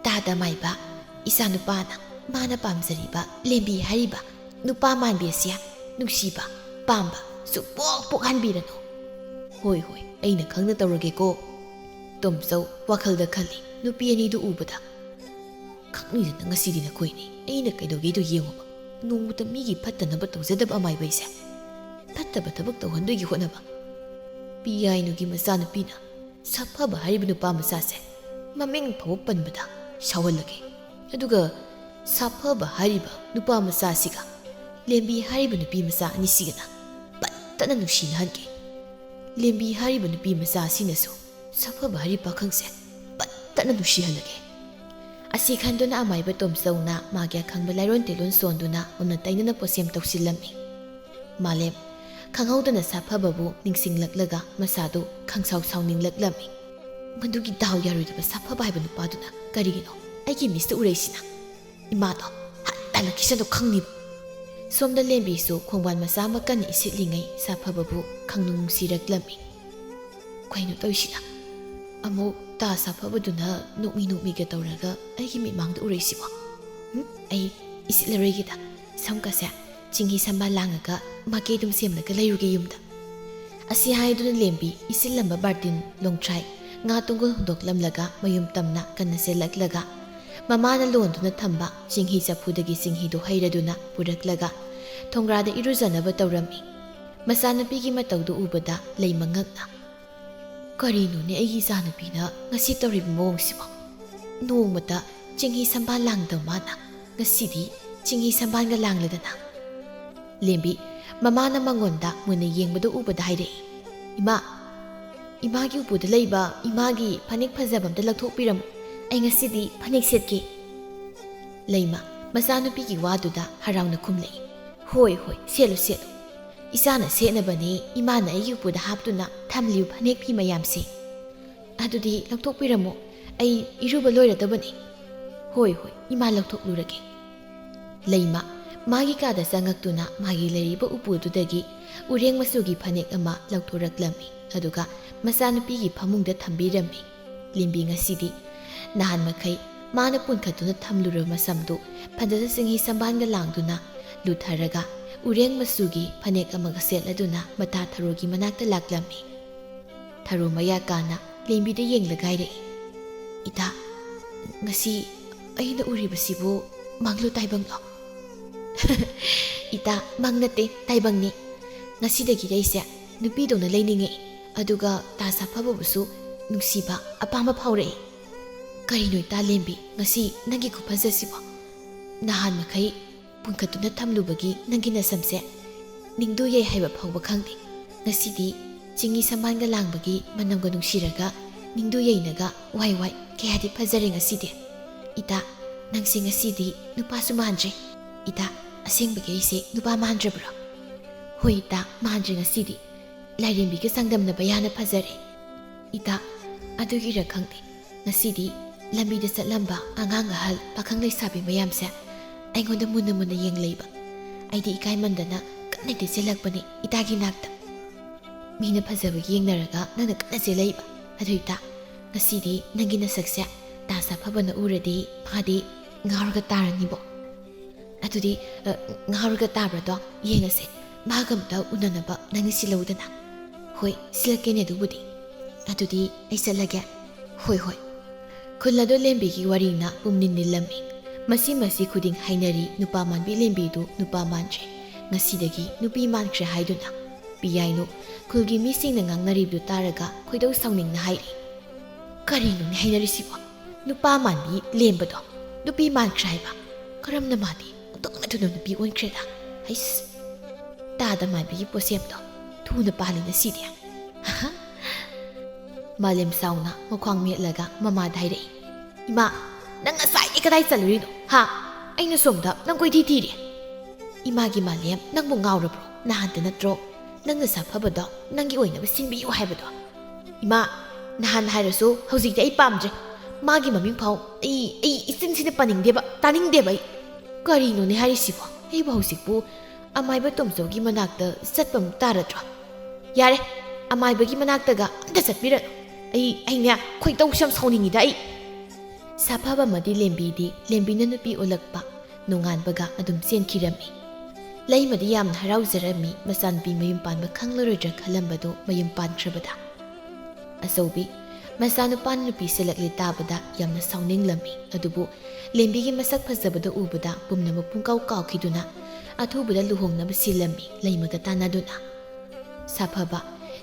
"ꯇꯥꯗ ꯑꯃꯥꯏꯕ, ꯏꯆꯥꯅꯨꯄꯥꯅ ꯃꯥꯅ ꯄꯥꯝꯖꯔꯤꯕ ꯂꯦꯝꯕꯤ ꯍꯥꯏꯔꯤꯕ ꯅꯨꯄꯥ ꯃꯥꯟꯕꯤ ꯑꯁꯤ ꯅꯨꯡꯁꯤꯕ, ꯄꯥꯝꯕ ꯁꯨꯛꯄꯣꯛ ꯄꯣꯛꯍꯟꯕꯤꯔꯅꯨ꯫" "ꯍꯣꯏ ꯍꯣꯏ, ꯑꯩꯅ ꯈꯪꯅ ꯇꯧꯔꯒꯦꯀꯣ꯫" ꯇꯣꯝꯆꯧ ꯋꯥꯈꯜꯗ ꯈꯜꯂꯤ꯫ ꯅꯨꯄꯤ ꯑꯅꯤꯗꯨ ꯎꯕꯗ, "ꯈꯪꯅꯤꯗꯅ ꯉꯁꯤꯗꯤ ꯅꯈꯣꯏꯅꯤ꯫ ꯑꯩꯅ ꯀꯩꯗꯧꯒꯦꯗꯣ ꯌꯦꯡꯉꯨꯕ꯫ ꯅꯣꯡꯃꯇ ꯃꯤꯒꯤ ꯐꯠꯇꯅꯕ ꯇꯧꯖꯗꯕ ꯑꯃꯥꯏꯕ ꯑꯩꯁꯦ꯫ ꯐꯠꯇꯕ ꯊꯕꯛ ꯇꯧꯍꯟꯗꯣꯏꯒꯤ ꯍꯣꯠꯅꯕ꯫" ꯄꯤꯌꯥꯏꯅꯨꯒꯤ ꯃꯆꯥꯅꯨꯄꯤꯅ ꯁꯥꯐꯕ ꯍꯥꯏꯔꯤꯕ ꯅꯨꯄꯥ ꯃꯆꯥꯁꯦ ꯃꯃꯤꯡ ꯐꯥꯎꯕ ꯄꯟꯕꯗ ꯁꯥꯎꯍꯜꯂꯒꯦ꯫ ꯑꯗꯨꯒ ꯁꯥꯐꯕ ꯍꯥꯏꯔꯤꯕ ꯅꯨꯄꯥ ꯃꯆꯥꯁꯤꯒ ꯂꯦꯝꯕꯤ ꯍꯥꯏꯔꯤꯕ ꯅꯨꯄꯤ ꯃꯆꯥ ꯑꯅꯤꯁꯤꯒꯅ ꯄꯠꯇꯅ ꯅꯨꯡꯁꯤꯅꯍꯟꯒꯦ꯫ ꯂꯦꯝꯕꯤ ꯍꯥꯏꯔꯤꯕ ꯅꯨꯄꯤ ꯃꯆꯥ ꯑꯁꯤꯅꯁꯨ ꯁꯥꯐꯕ ꯍꯥꯏꯔꯤꯕ ꯄꯥꯈꯪꯁꯦ ꯄꯠꯇꯅ ꯅꯨꯡꯁꯤꯍꯜꯂꯒꯦ꯫ ꯑꯁꯤ ꯈꯟꯗꯨꯅ ꯑꯃꯥꯏꯕ ꯇꯣꯝꯆꯧꯅ ꯃꯥꯒꯤ ꯑꯈꯪꯕ ꯂꯥꯏꯔꯣꯟ ꯇꯦꯂꯣꯟ ꯁꯣꯟꯗꯨꯅ ꯃꯨꯟꯅ ꯇꯩꯅꯅ ꯄꯣꯠꯁꯦꯝ ꯇꯧꯁꯤꯜꯂꯝꯃꯤ꯫ ꯃꯥꯂꯦꯝ ꯈꯪꯍꯧꯗꯅ ꯁꯥꯐꯕꯕꯨ ꯅꯤꯡꯁꯤꯡꯂꯛꯂꯒ ꯃꯁꯥꯗꯨ ꯈꯪꯁꯥꯎ ꯁꯥꯎꯅꯤꯡꯂꯛꯂꯝꯃꯤ꯫ "ꯃꯗꯨꯒꯤ ꯗꯥꯎ ꯌꯥꯔꯣꯏꯗꯕ ꯁꯥꯐꯕ ꯍꯥꯏꯕ ꯅꯨꯄꯥꯗꯨꯅ ꯀꯔꯤꯒꯤꯅꯣ ꯑꯩꯒꯤ ꯃꯤꯠꯁꯤꯗ ꯎꯔꯛꯏꯁꯤꯅ? ꯏꯃꯥꯗꯣ ꯍꯟꯇꯅ ꯀꯤꯁꯟꯗꯣ ꯈꯪꯅꯤꯕ꯫" ꯁꯣꯝꯗ ꯂꯦꯝꯕꯤꯁꯨ ꯈꯣꯡꯕꯥꯟ ꯃꯆꯥ ꯑꯃ ꯀꯟꯅ ꯏꯁꯤꯠꯂꯤꯉꯩ ꯁꯥꯐꯕꯕꯨ ꯈꯪꯅꯨꯡ ꯅꯨꯡꯁꯤꯔꯛꯂꯝꯃꯤ꯫ "ꯀꯩꯅꯣ ꯇꯧꯔꯤꯁꯤꯅ? ꯑꯃꯨꯛ ꯇꯥ ꯁꯥꯐꯕꯗꯨꯅ ꯅꯣꯛꯃꯤ ꯅꯣꯛꯃꯤꯒ ꯇꯧꯔꯒ ꯑꯩꯒꯤ ꯃꯤꯠꯃꯥꯡꯗ ꯎꯔꯛꯏꯁꯤꯕꯣ? ꯎꯝ, ꯑꯩ ꯏꯁꯤꯠꯂꯔꯣꯏꯒꯦꯗ꯫ ꯁꯝꯀꯁꯦ ꯆꯤꯡꯍꯤ ꯁꯝꯕꯥꯜ ꯂꯥꯡꯉꯒ ꯃꯥꯀꯦ ꯑꯗꯨꯝ ꯁꯦꯝꯂꯒ ꯂꯩꯔꯨꯒꯦ ꯌꯨꯝꯗ꯫" ꯑꯁꯤ ꯍꯥꯏꯗꯨꯅ ꯂꯦꯝꯕꯤ ꯏꯁꯤꯜꯂꯝꯕ ꯕꯥꯔꯇꯤꯟ, ꯂꯣꯡꯊ꯭ꯔꯥꯏ, ꯉꯥ ꯇꯣꯡꯒꯣꯜ ꯍꯨꯟꯗꯣꯛꯂꯝꯂꯒ ꯃꯌꯨꯝ ꯇꯝꯅ ꯀꯟꯅ ꯆꯦꯜꯂꯛꯂꯒ ꯃꯃꯥꯅ ꯂꯣꯟꯗꯨꯅ ꯊꯝꯕ ꯆꯤꯡꯍꯤ ꯆꯐꯨꯗꯒꯤ ꯆꯤꯡꯍꯤꯗꯨ ꯍꯩꯔꯗꯨꯅ ꯄꯨꯔꯛꯂꯒ ꯊꯣꯡꯒ꯭ꯔꯥꯗ ꯏꯔꯨꯖꯅꯕ ꯇꯧꯔꯝꯃꯤ꯫ ꯃꯆꯥꯅꯨꯄꯤꯒꯤ ꯃꯇꯧꯗꯨ ꯎꯕꯗ ꯂꯩꯃ ꯉꯛꯅ, "ꯀꯔꯤꯅꯣꯅꯦ ꯑꯩꯒꯤ ꯏꯆꯥꯅꯨꯄꯤꯅ ꯉꯁꯤ ꯇꯧꯔꯤꯕ ꯃꯑꯣꯡꯁꯤꯕꯣ? ꯅꯣꯡꯃꯇ ꯆꯤꯡꯍꯤ ꯁꯝꯕꯥꯜ ꯂꯥꯡꯗꯕ ꯃꯥꯅ ꯉꯁꯤꯗꯤ ꯆꯤꯡꯍꯤ ꯁꯝꯕꯥꯟꯒ ꯂꯥꯡꯂꯗꯅ꯫ ꯂꯦꯝꯕꯤ, ꯃꯃꯥꯅ ꯃꯉꯣꯟꯗ ꯃꯨꯟꯅ ꯌꯦꯡꯕꯗꯨ ꯎꯕꯗ ꯍꯥꯏꯔꯛꯏ, "ꯏꯃꯥ, ꯏꯃꯥꯒꯤ ꯎꯄꯨꯗ ꯂꯩꯕ ꯏꯃꯥꯒꯤ ꯐꯅꯦꯛ ꯐꯖꯕ ꯑꯝꯇ ꯂꯧꯊꯣꯛꯄꯤꯔꯝꯃꯨ꯫ ꯑꯩ ꯉꯁꯤꯗꯤ ꯐꯅꯦꯛ ꯁꯦꯠꯀꯦ꯫" ꯂꯩꯃ, ꯃꯆꯥꯅꯨꯄꯤꯒꯤ ꯋꯥꯗꯨꯗ ꯍꯔꯥꯎꯅ ꯈꯨꯝꯂꯛꯏ, "ꯍꯣꯏ, ꯍꯣꯏ, ꯁꯦꯠꯂꯨ, ꯁꯦꯠꯂꯨ꯫ ꯏꯆꯥꯅ ꯁꯦꯠꯅꯕꯅꯤ ꯏꯃꯥꯅ ꯑꯩꯒꯤ ꯎꯄꯨꯗ ꯍꯥꯞꯇꯨꯅ ꯊꯝꯂꯤꯕ ꯐꯅꯦꯛ ꯐꯤ ꯃꯌꯥꯝꯁꯦ꯫ ꯑꯗꯨꯗꯤ ꯂꯧꯊꯣꯛꯄꯤꯔꯝꯃꯣ, ꯑꯩ ꯏꯔꯨꯕ ꯂꯣꯏꯔꯗꯕꯅꯤ꯫" "ꯍꯣꯏ, ꯍꯣꯏ, ꯏꯃꯥ ꯂꯧꯊꯣꯛꯂꯨꯔꯒꯦ꯫" ꯂꯩꯃ ꯃꯥꯒꯤ ꯀꯥꯗ ꯆꯪꯉꯛꯇꯨꯅ ꯃꯥꯒꯤ ꯂꯩꯔꯤꯕ ꯎꯄꯨꯗꯨꯗꯒꯤ ꯎꯔꯦꯡ ꯃꯆꯨꯒꯤ ꯐꯅꯦꯛ ꯑꯃ ꯂꯧꯊꯣꯔꯛꯂꯝꯃꯤ, ꯑꯗꯨꯒ ꯃꯆꯥꯅꯨꯄꯤꯒꯤ ꯐꯃꯨꯡꯗ ꯊꯝꯕꯤꯔꯝꯃꯤ꯫ ꯂꯦꯝꯕꯤ ꯉꯁꯤꯗꯤ ꯅꯍꯥꯟ ꯃꯈꯩ ꯃꯥꯅ ꯄꯨꯟꯈꯠꯇꯨꯅ ꯊꯝꯂꯨꯔꯕ ꯃꯁꯝꯗꯨ ꯐꯖꯅ ꯆꯤꯡꯍꯤ ꯁꯝꯕꯥꯟꯒ ꯂꯥꯡꯗꯨꯅ ꯂꯨꯊꯔꯒ ꯎꯔꯦꯡ ꯃꯆꯨꯒꯤ ꯐꯅꯦꯛ ꯑꯃꯒ ꯁꯦꯠꯂꯗꯨꯅ ꯃꯇꯥ ꯊꯔꯣꯒꯤ ꯃꯅꯥꯛꯇ ꯂꯥꯛꯂꯝꯃꯤ꯫ ꯊꯔꯣ ꯃꯌꯥ ꯀꯥꯅ ꯂꯦꯝꯕꯤꯗ ꯌꯦꯡꯂꯒ ꯍꯥꯏꯔꯛꯏ, "ꯏꯇꯥ, ꯉꯁꯤ ꯑꯩꯅ ꯎꯔꯤꯕꯁꯤꯕꯨ ꯃꯪꯂꯣ ꯇꯥꯏꯕꯪꯂꯣ?" "ꯏꯇꯥ, ꯃꯪ ꯅꯠꯇꯦ, ꯇꯥꯏꯕꯪꯅꯤ꯫ ꯉꯁꯤꯗꯒꯤꯗꯤ ꯑꯩꯁꯦ ꯅꯨꯄꯤꯗꯧꯅ ꯂꯩꯅꯤꯡꯉꯛꯏ, ꯑꯗꯨꯒ ꯇꯥꯖ ꯑꯐꯕꯕꯨꯁꯨ ꯅꯨꯡꯁꯤꯕ, ꯑꯄꯥꯝꯕ ꯐꯥꯎꯔꯛꯏ꯫" "ꯀꯔꯤꯅꯣ ꯏꯇꯥ ꯂꯦꯝꯕꯤ, ꯉꯁꯤ ꯅꯪꯒꯤ ꯈꯨꯐꯖꯁꯤꯕꯣ? ꯅꯍꯥꯟ ꯃꯈꯩ ꯄꯨꯟꯈꯠꯇꯨꯅ ꯊꯝꯂꯨꯕꯒꯤ ꯅꯪꯒꯤ ꯅꯁꯝꯁꯦ ꯅꯤꯡꯗꯨ ꯌꯩ ꯍꯥꯏꯕ ꯐꯥꯎꯕ ꯈꯪꯗꯦ꯫ ꯉꯁꯤꯗꯤ ꯆꯤꯡꯒꯤ ꯁꯝꯕꯥꯟꯒ ꯂꯥꯡꯕꯒꯤ ꯃꯅꯝꯒ ꯅꯨꯡꯁꯤꯔꯒ ꯅꯤꯡꯗꯨ ꯌꯩꯅꯒ, ꯋꯥꯏ ꯋꯥꯏ, ꯀꯌꯥꯗꯤ ꯐꯖꯔꯦ ꯉꯁꯤꯗꯤ꯫ ꯏꯇꯥ, ꯅꯪꯁꯦ ꯉꯁꯤꯗꯤ ꯅꯨꯄꯥꯁꯨ ꯃꯥꯟꯗ꯭ꯔꯦ꯫ ꯏꯇꯥ, ꯑꯁꯦꯡꯕꯒꯤ ꯑꯩꯁꯦ ꯅꯨꯄꯥ ꯃꯥꯟꯗ꯭ꯔꯕ꯭ꯔꯣ?" "ꯍꯣꯏ ꯏꯇꯥ, ꯃꯥꯟꯗ꯭ꯔꯦ ꯉꯁꯤꯗꯤ꯫ ꯂꯥꯏꯔꯦꯝꯕꯤꯒ ꯆꯥꯡꯗꯝꯅꯕ ꯌꯥꯅ ꯐꯖꯔꯦ꯫" "ꯏꯇꯥ, ꯑꯗꯨꯒꯤꯔ ꯈꯪꯗꯦ, ꯉꯁꯤꯗꯤ ꯂꯝꯕꯤꯗ ꯆꯠꯂꯝꯕ ꯑꯉꯥꯡ ꯑꯍꯜ ꯄꯥꯈꯪ ꯂꯩꯁꯥꯕꯤ ꯃꯌꯥꯝꯁꯦ ꯑꯩꯉꯣꯟꯗ ꯃꯨꯟꯅ ꯃꯨꯟꯅ ꯌꯦꯡꯂꯩꯕ꯫ ꯑꯩꯗꯤ ꯏꯀꯥꯏꯃꯟꯗꯅ ꯀꯟꯅꯗꯤ ꯆꯦꯜꯂꯛꯄꯅꯤ ꯏꯇꯥꯒꯤ ꯅꯥꯛꯇ꯫ ꯃꯤꯅ ꯐꯖꯕ ꯌꯦꯡꯅꯔꯒ ꯅꯪꯅ ꯀꯟꯅ ꯆꯦꯜꯂꯛꯏꯕ꯫ ꯑꯗꯨ ꯏꯇꯥ, ꯉꯁꯤꯗꯤ ꯅꯪꯒꯤ ꯅꯁꯛꯁꯦ ꯇꯥꯖ ꯑꯐꯕꯅ ꯎꯔꯗꯤ ꯃꯥꯗꯤ ꯉꯥꯎꯔꯒ ꯇꯥꯔꯅꯤꯕꯣ꯫ ꯑꯗꯨꯗꯤ, ꯑ, ꯉꯥꯎꯔꯒ ꯇꯥꯕ꯭ꯔꯥꯗꯣ ꯌꯦꯡꯉꯁꯦ꯫ ꯃꯥꯒ ꯑꯝꯇ ꯎꯅꯅꯕ ꯅꯪꯅ ꯁꯤꯜꯂꯧꯗꯅ꯫" "ꯍꯣꯏ, ꯁꯤꯜꯂꯛꯀꯦꯅꯦ ꯑꯗꯨꯕꯨꯗꯤ꯫ ꯑꯗꯨꯗꯤ ꯑꯩ ꯆꯠꯂꯒꯦ꯫" "ꯍꯣꯏ, ꯍꯣꯏ꯫" ꯈꯨꯜ ꯑꯗꯨ ꯂꯦꯝꯕꯤꯒꯤ ꯋꯥꯔꯤꯅ ꯄꯨꯝꯅꯤꯟ ꯅꯤꯜꯂꯝꯃꯤ꯫ ꯃꯁꯤ ꯃꯁꯤ ꯈꯨꯗꯤꯡ ꯍꯥꯏꯅꯔꯤ, ꯅꯨꯄꯥ ꯃꯥꯟꯕꯤ ꯂꯦꯝꯕꯤꯗꯨ ꯅꯨꯄꯥ ꯃꯥꯟꯗ꯭ꯔꯦ꯫ ꯉꯁꯤꯗꯒꯤ ꯅꯨꯄꯤ ꯃꯥꯟꯈ꯭ꯔꯦ ꯍꯥꯏꯗꯨꯅ꯫ ꯄꯤꯌꯥꯏꯅꯨ ꯈꯨꯜꯒꯤ ꯃꯤꯁꯤꯡꯅ ꯉꯥꯡꯅꯔꯤꯕꯗꯨ ꯇꯥꯔꯒ ꯈꯣꯏꯗꯧ ꯁꯥꯎꯅꯤꯡꯅ ꯍꯥꯏꯔꯤ, "ꯀꯔꯤꯅꯣꯅꯦ ꯍꯥꯏꯅꯔꯤꯁꯤꯕꯣ? ꯅꯨꯄꯥ ꯃꯥꯟꯕꯤ ꯂꯦꯝꯕꯗꯣ ꯅꯨꯄꯤ ꯃꯥꯟꯈ꯭ꯔꯦ ꯍꯥꯏꯕ? ꯀꯔꯝꯅ ꯃꯥꯗꯤ ꯇꯣꯛꯅ ꯊꯨꯅ ꯅꯨꯄꯤ ꯑꯣꯟꯈ꯭ꯔꯦꯗ꯫ ꯍꯩꯁ, ꯇꯥꯗ ꯃꯥꯏꯕꯒꯤ ꯄꯣꯠꯁꯦꯝꯗꯣ ꯊꯨꯅ ꯄꯥꯜꯂꯤ ꯉꯁꯤꯗꯤ꯫ ꯃꯥꯂꯦꯝ ꯁꯥꯎꯅ ꯃꯈ꯭ꯋꯥꯡ ꯃꯦꯠꯂꯒ ꯃꯃꯥꯗ ꯍꯥꯏꯔꯛꯏ, "ꯏꯃꯥ, ꯅꯪ ꯉꯁꯥꯏꯗꯤ ꯀꯗꯥꯏ ꯆꯠꯂꯨꯔꯤꯅꯣ? ꯍꯥ? ꯑꯩꯅ ꯁꯣꯝꯗ ꯅꯪ ꯀꯣꯏꯊꯤ ꯊꯤꯔꯤ꯫" "ꯏꯃꯥꯒꯤ ꯃꯥꯂꯦꯝ, ꯅꯪꯕꯨ ꯉꯥꯎꯔꯕ꯭ꯔꯣ? ꯅꯍꯥꯟꯇ ꯅꯠꯇ꯭ꯔꯣ ꯅꯪ ꯅꯁꯥ ꯐꯕꯗꯣ ꯅꯪꯒꯤ ꯑꯣꯏꯅꯕ ꯁꯤꯟꯕꯤꯌꯨ ꯍꯥꯏꯕꯗꯣ?" "ꯏꯃꯥ, ꯅꯍꯥꯟ ꯍꯥꯏꯔꯁꯨ ꯍꯧꯖꯤꯛꯇꯤ ꯑꯩ ꯄꯥꯝꯗ꯭ꯔꯦ꯫ ꯃꯥꯒꯤ ꯃꯃꯤꯡ ꯐꯥꯎ ꯑꯩ, ꯑꯩ ꯏꯆꯤꯟꯁꯤꯅ ꯄꯟꯅꯤꯡꯗꯦꯕ, ꯇꯥꯅꯤꯡꯗꯦꯕ ꯑꯩ꯫" "ꯀꯔꯤꯅꯣꯅꯦ ꯍꯥꯏꯔꯤꯁꯤꯕꯣ? ꯑꯩꯕꯨ ꯍꯧꯖꯤꯛꯄꯨ ꯑꯃꯥꯏꯕ ꯇꯣꯝꯆꯧꯒꯤ ꯃꯅꯥꯛꯇ ꯆꯠꯄ ꯑꯃꯨꯛ ꯇꯥꯔꯗ꯭ꯔꯣ?" "ꯌꯥꯔꯦ, ꯑꯃꯥꯏꯕꯒꯤ ꯃꯅꯥꯛꯇꯒ ꯑꯝꯇ ꯆꯠꯄꯤꯔꯅꯨ꯫ ꯑꯩ, ꯑꯩꯅꯦ, ꯈꯣꯏꯗꯧꯁꯦ ꯌꯥꯝ ꯁꯥꯎꯅꯤꯡꯉꯤꯗ ꯑꯩ꯫" ꯁꯥꯐꯕ ꯑꯃꯗꯤ ꯂꯦꯝꯕꯤꯗꯤ ꯂꯦꯝꯕꯤꯅ ꯅꯨꯄꯤ ꯑꯣꯜꯂꯛꯄ ꯅꯣꯡꯉꯥꯟꯕꯒ ꯑꯗꯨꯝ ꯆꯦꯟꯈꯤꯔꯝꯃꯤ꯫ ꯂꯩꯃꯗꯤ ꯌꯥꯝꯅ ꯍꯔꯥꯎꯖꯔꯝꯃꯤ, ꯃꯆꯥꯅꯨꯄꯤ ꯃꯌꯨꯝ ꯄꯥꯟꯕ ꯈꯪꯂꯔꯣꯏꯗ꯭ꯔꯥ ꯈꯜꯂꯝꯕꯗꯨ ꯃꯌꯨꯝ ꯄꯥꯟꯈ꯭ꯔꯕꯗ꯫ ꯑꯆꯧꯕꯤ, ꯃꯆꯥꯅꯨꯄꯥꯅ ꯅꯨꯄꯤ ꯁꯤꯜꯂꯛꯂꯦ ꯇꯥꯕꯗ ꯌꯥꯝꯅ ꯁꯥꯎꯅꯤꯡꯂꯝꯃꯤ꯫ ꯑꯗꯨꯕꯨ ꯂꯦꯝꯕꯤꯒꯤ ꯃꯁꯛ ꯐꯖꯕꯗ ꯎꯕꯗ ꯄꯨꯝꯅꯃꯛ ꯄꯨꯡꯀꯥꯎ ꯀꯥꯎꯈꯤꯗꯨꯅ ꯑꯊꯨꯕꯗ ꯂꯨꯍꯣꯡꯅꯕ ꯁꯤꯜꯂꯝꯃꯤ, ꯂꯩꯃꯒ ꯇꯥꯟꯅꯗꯨꯅ꯫ ꯁꯥꯐꯕ,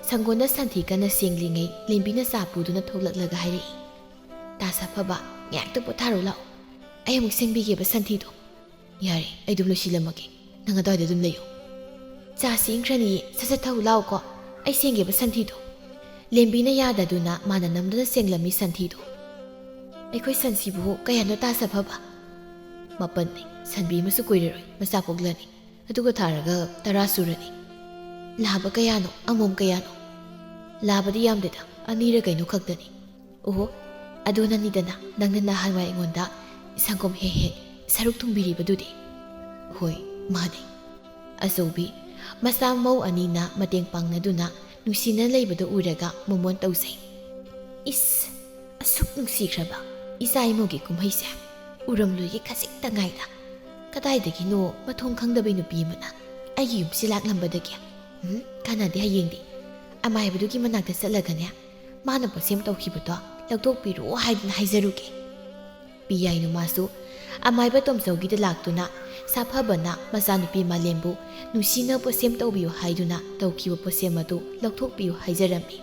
ꯁꯪꯒꯣꯟꯗ ꯁꯟꯊꯤ ꯀꯟꯅ ꯁꯦꯡꯂꯤꯉꯩ ꯂꯦꯝꯕꯤꯅ ꯆꯥ ꯄꯨꯗꯨꯅ ꯊꯣꯛꯂꯛꯂꯒ ꯍꯥꯏꯔꯛꯏ, "ꯇꯥ ꯁꯥꯐꯕ, ꯉꯥꯏꯍꯥꯛꯇ ꯄꯣꯊꯥꯔꯨ ꯂꯥꯛꯑꯣ꯫ ꯑꯩ ꯑꯃꯨꯛ ꯁꯦꯡꯕꯤꯒꯦꯕ ꯁꯟꯊꯤꯗꯣ꯫" "ꯌꯥꯔꯦ, ꯑꯩ ꯑꯗꯨꯝ ꯂꯣꯏꯁꯤꯜꯂꯝꯃꯒꯦ꯫ ꯅꯪ ꯑꯗꯨꯋꯥꯏꯗ ꯑꯗꯨꯝ ꯂꯩꯌꯨ꯫ ꯆꯥꯁꯤ ꯏꯪꯈ꯭ꯔꯅꯤꯌꯦ, ꯁꯠ ꯁꯠ ꯊꯛꯎ ꯂꯥꯛꯑꯣꯀꯣ꯫ ꯑꯩ ꯁꯦꯡꯒꯦꯕ ꯁꯟꯊꯤꯗꯣ꯫" ꯂꯦꯝꯕꯤꯅ ꯌꯥꯗꯗꯨꯅ ꯃꯥꯅ ꯅꯝꯗꯨꯅ ꯁꯦꯡꯂꯝꯃꯤ ꯁꯟꯊꯤꯗꯣ꯫ "ꯑꯩꯈꯣꯏ ꯁꯟꯁꯤꯕꯨ ꯀꯌꯥꯅꯣ ꯇꯥ ꯁꯥꯐꯕ?" "ꯃꯥꯄꯟꯅꯤ, ꯁꯟꯕꯤ ꯑꯃꯁꯨ ꯀꯨꯏꯔꯔꯣꯏ, ꯃꯆꯥ ꯄꯣꯛꯂꯅꯤ꯫ ꯑꯗꯨꯒ ꯊꯥꯔꯒ ꯇꯔꯥ ꯁꯨꯔꯅꯤ꯫" "ꯂꯥꯕ ꯀꯌꯥꯅꯣ? ꯑꯃꯣꯝ ꯀꯌꯥꯅꯣ?" "ꯂꯥꯕꯗꯤ ꯌꯥꯝꯗꯦꯗ, ꯑꯅꯤꯔ ꯀꯩꯅꯣ ꯈꯛꯇꯅꯤ꯫" "ꯑꯣꯍꯣ, ꯑꯗꯨꯅꯅꯤꯗꯅ ꯅꯪꯅ ꯅꯍꯥꯟꯋꯥꯏ ꯑꯩꯉꯣꯟꯗ ꯁꯪꯒꯣꯝ ꯍꯦꯛ ꯍꯦꯛ ꯁꯔꯨꯛ ꯊꯨꯡꯕꯤꯔꯤꯕꯗꯨꯗꯤ꯫" "ꯍꯣꯏ, ꯃꯥꯅꯤ꯫" ꯑꯆꯧꯕꯤ, ꯃꯆꯥ ꯃꯧ ꯑꯅꯤꯅ ꯃꯇꯦꯡ ꯄꯥꯡꯅꯗꯨꯅ ꯅꯨꯡꯁꯤꯅ ꯂꯩꯕꯗꯨ ꯎꯔꯒ ꯃꯣꯃꯣꯟ ꯇꯧꯖꯩ꯫ "ꯏꯁ, ꯑꯁꯨꯛ ꯅꯨꯡꯁꯤꯈ꯭ꯔꯕ ꯏꯆꯥ ꯏꯃꯧꯒꯤ ꯀꯨꯝꯍꯩꯁꯦ ꯎꯔꯝꯂꯣꯏꯒꯦ ꯈꯖꯤꯛꯇ ꯉꯥꯏꯗ꯫ ꯀꯗꯥꯏꯗꯒꯤꯅꯣ ꯃꯊꯣꯡ ꯈꯪꯗꯕꯤ ꯅꯨꯄꯤ ꯑꯃꯅ ꯑꯩꯒꯤ ꯌꯨꯝꯁꯤ ꯂꯥꯛꯂꯝꯕꯗꯒꯤ꯫ ꯎꯝ, ꯀꯥꯟꯅꯗꯦ, ꯍꯌꯦꯡꯗꯤ ꯑꯃꯥꯏꯕꯗꯨꯒꯤ ꯃꯅꯥꯛꯇ ꯆꯠꯂꯒꯅꯦ, ꯃꯥꯅ ꯄꯣꯠꯁꯦꯝ ꯇꯧꯈꯤꯕꯗꯣ ꯂꯧꯊꯣꯛꯄꯤꯔꯣ ꯍꯥꯏꯗꯨꯅ ꯍꯥꯏꯖꯔꯨꯒꯦ꯫" ꯄꯤꯌꯥꯏ ꯅꯨꯃꯥꯁꯨ ꯑꯃꯥꯏꯕ ꯇꯣꯝꯆꯧꯒꯤꯗ ꯂꯥꯛꯇꯨꯅ ꯁꯥꯐꯕꯅ ꯃꯆꯥꯅꯨꯄꯤ ꯃꯥꯂꯦꯝꯕꯨ ꯅꯨꯡꯁꯤꯅ ꯄꯣꯠꯁꯦꯝ ꯇꯧꯕꯤꯌꯨ ꯍꯥꯏꯗꯨꯅ ꯇꯧꯈꯤꯕ ꯄꯣꯠꯁꯦꯝ ꯑꯗꯨ ꯂꯧꯊꯣꯛꯄꯤꯌꯨ ꯍꯥꯏꯖꯔꯝꯃꯤ꯫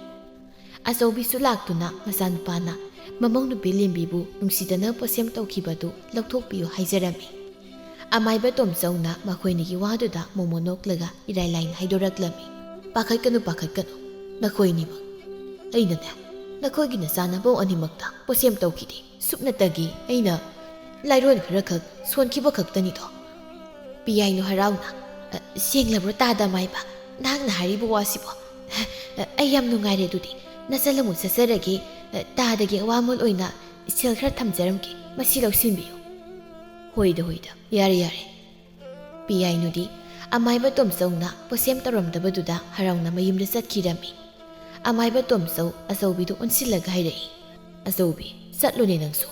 ꯑꯆꯧꯕꯤꯁꯨ ꯂꯥꯛꯇꯨꯅ ꯃꯆꯥꯅꯨꯄꯥꯅ ꯃꯃꯧ ꯅꯨꯄꯤ ꯂꯦꯝꯕꯤꯕꯨ ꯅꯨꯡꯁꯤꯗꯅ ꯄꯣꯠꯁꯦꯝ ꯇꯧꯈꯤꯕꯗꯨ ꯂꯧꯊꯣꯛꯄꯤꯌꯨ ꯍꯥꯏꯖꯔꯝꯃꯤ꯫ ꯑꯃꯥꯏꯕ ꯇꯣꯝꯆꯧꯅ ꯃꯈꯣꯏꯅꯤꯒꯤ ꯋꯥꯗꯨꯗ ꯃꯣꯃꯣ ꯅꯣꯛꯂꯒ ꯏꯔꯥꯏ ꯂꯥꯏꯅ ꯍꯥꯏꯗꯣꯔꯛꯂꯝꯃꯤ꯫ "ꯄꯥꯈꯠꯀꯅꯨ, ꯄꯥꯈꯠꯀꯅꯨ, ꯅꯈꯣꯏꯅꯤꯃꯛ꯫ ꯑꯩꯅꯅꯦ, ꯅꯈꯣꯏꯒꯤ ꯅꯆꯥꯅꯕꯧ ꯑꯅꯤꯃꯛꯇ ꯄꯣꯠꯁꯦꯝ ꯇꯧꯈꯤꯗꯦ꯫ ꯁꯨꯞꯅꯇꯒꯤ ꯑꯩꯅ ꯂꯥꯏꯔꯣꯟ ꯈꯔꯈꯛ ꯁꯣꯟꯈꯤꯕ ꯈꯛꯇꯅꯤꯗꯣ꯫" ꯄꯤꯌꯥꯏꯅꯨ ꯍꯔꯥꯎꯅ, "ꯑ, ꯁꯦꯡꯂꯕ꯭ꯔꯣ ꯇꯥꯗ ꯃꯥꯏꯕ? ꯅꯍꯥꯛꯅ ꯍꯥꯏꯔꯤꯕ ꯋꯥꯁꯤꯕꯣ? ꯑ, ꯑꯩ ꯌꯥꯝ ꯅꯨꯡꯉꯥꯏꯔꯦ ꯑꯗꯨꯗꯤ꯫ ꯅꯆꯜ ꯑꯃꯨꯛ ꯆꯠꯆꯔꯒꯦ꯫ ꯑ, ꯇꯥꯗꯒꯤ ꯑꯋꯥꯃꯜ ꯑꯣꯏꯅ ꯁꯦꯜ ꯈꯔ ꯊꯝꯖꯔꯝꯒꯦ꯫ ꯃꯁꯤ ꯂꯧꯁꯤꯟꯕꯤꯌꯨ꯫" "ꯍꯣꯏꯗ, ꯍꯣꯏꯗ, ꯌꯥꯔꯦ, ꯌꯥꯔꯦ꯫" ꯄꯤꯌꯥꯏꯅꯨꯗꯤ ꯑꯃꯥꯏꯕ ꯇꯣꯝꯆꯧꯅ ꯄꯣꯠꯁꯦꯝ ꯇꯧꯔꯝꯗꯕꯗꯨꯗ ꯍꯔꯥꯎꯅ ꯃꯌꯨꯝꯗ ꯆꯠꯈꯤꯔꯝꯃꯤ꯫ ꯑꯃꯥꯏꯕ ꯇꯣꯝꯆꯧ ꯑꯆꯧꯕꯤꯗꯨ ꯑꯣꯟꯁꯤꯜꯂꯒ ꯍꯥꯏꯔꯛꯏ, "ꯑꯆꯧꯕꯤ, ꯆꯠꯂꯨꯅꯦ ꯅꯪꯁꯨ꯫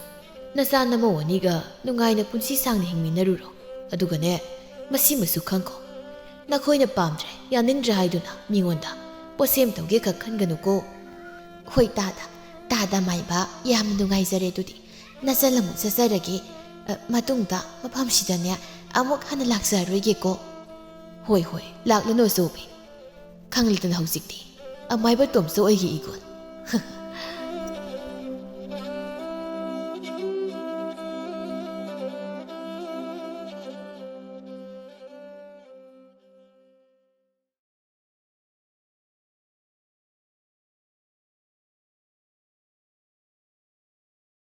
ꯅꯆꯥ ꯅꯃꯧ ꯑꯅꯤꯒ ꯅꯨꯡꯉꯥꯏꯅ ꯄꯨꯟꯁꯤ ꯁꯥꯡꯅ ꯍꯤꯡꯃꯤꯟꯅꯔꯨꯔꯣ꯫ ꯑꯗꯨꯒꯅꯦ, ꯃꯁꯤꯃꯁꯨ ꯈꯪꯈꯣ꯫ ꯅꯈꯣꯏꯅ ꯄꯥꯝꯗ꯭ꯔꯦ, ꯌꯥꯅꯤꯡꯗ꯭ꯔꯦ ꯍꯥꯏꯗꯨꯅ ꯃꯤꯉꯣꯟꯗ ꯄꯣꯠꯁꯦꯝ ꯇꯧꯒꯦ ꯈꯛ ꯈꯟꯒꯅꯨꯀꯣ꯫" "ꯍꯣꯏ ꯇꯥꯗ, ꯇꯥꯗ ꯃꯥꯏꯕ, ꯌꯥꯝꯅ ꯅꯨꯡꯉꯥꯏꯖꯔꯦ ꯑꯗꯨꯗꯤ꯫ ꯅꯆꯜ ꯑꯃꯨꯛ ꯆꯠꯆꯔꯒꯦ꯫ ꯑ, ꯃꯇꯨꯡꯗ ꯃꯐꯝꯁꯤꯗꯅꯦ ꯑꯃꯨꯛ ꯍꯟꯅ ꯂꯥꯛꯆꯔꯔꯣꯏꯒꯦꯀꯣ꯫" "ꯍꯣꯏ, ꯍꯣꯏ, ꯂꯥꯛꯂꯅꯨ ꯑꯆꯧꯕꯤ꯫ ꯈꯪꯂꯦꯗꯅ ꯍꯧꯖꯤꯛꯇꯤ ꯑꯃꯥꯏꯕ ꯇꯣꯝꯆꯧ ꯑꯩꯒꯤ ꯏꯒꯨꯟ꯫"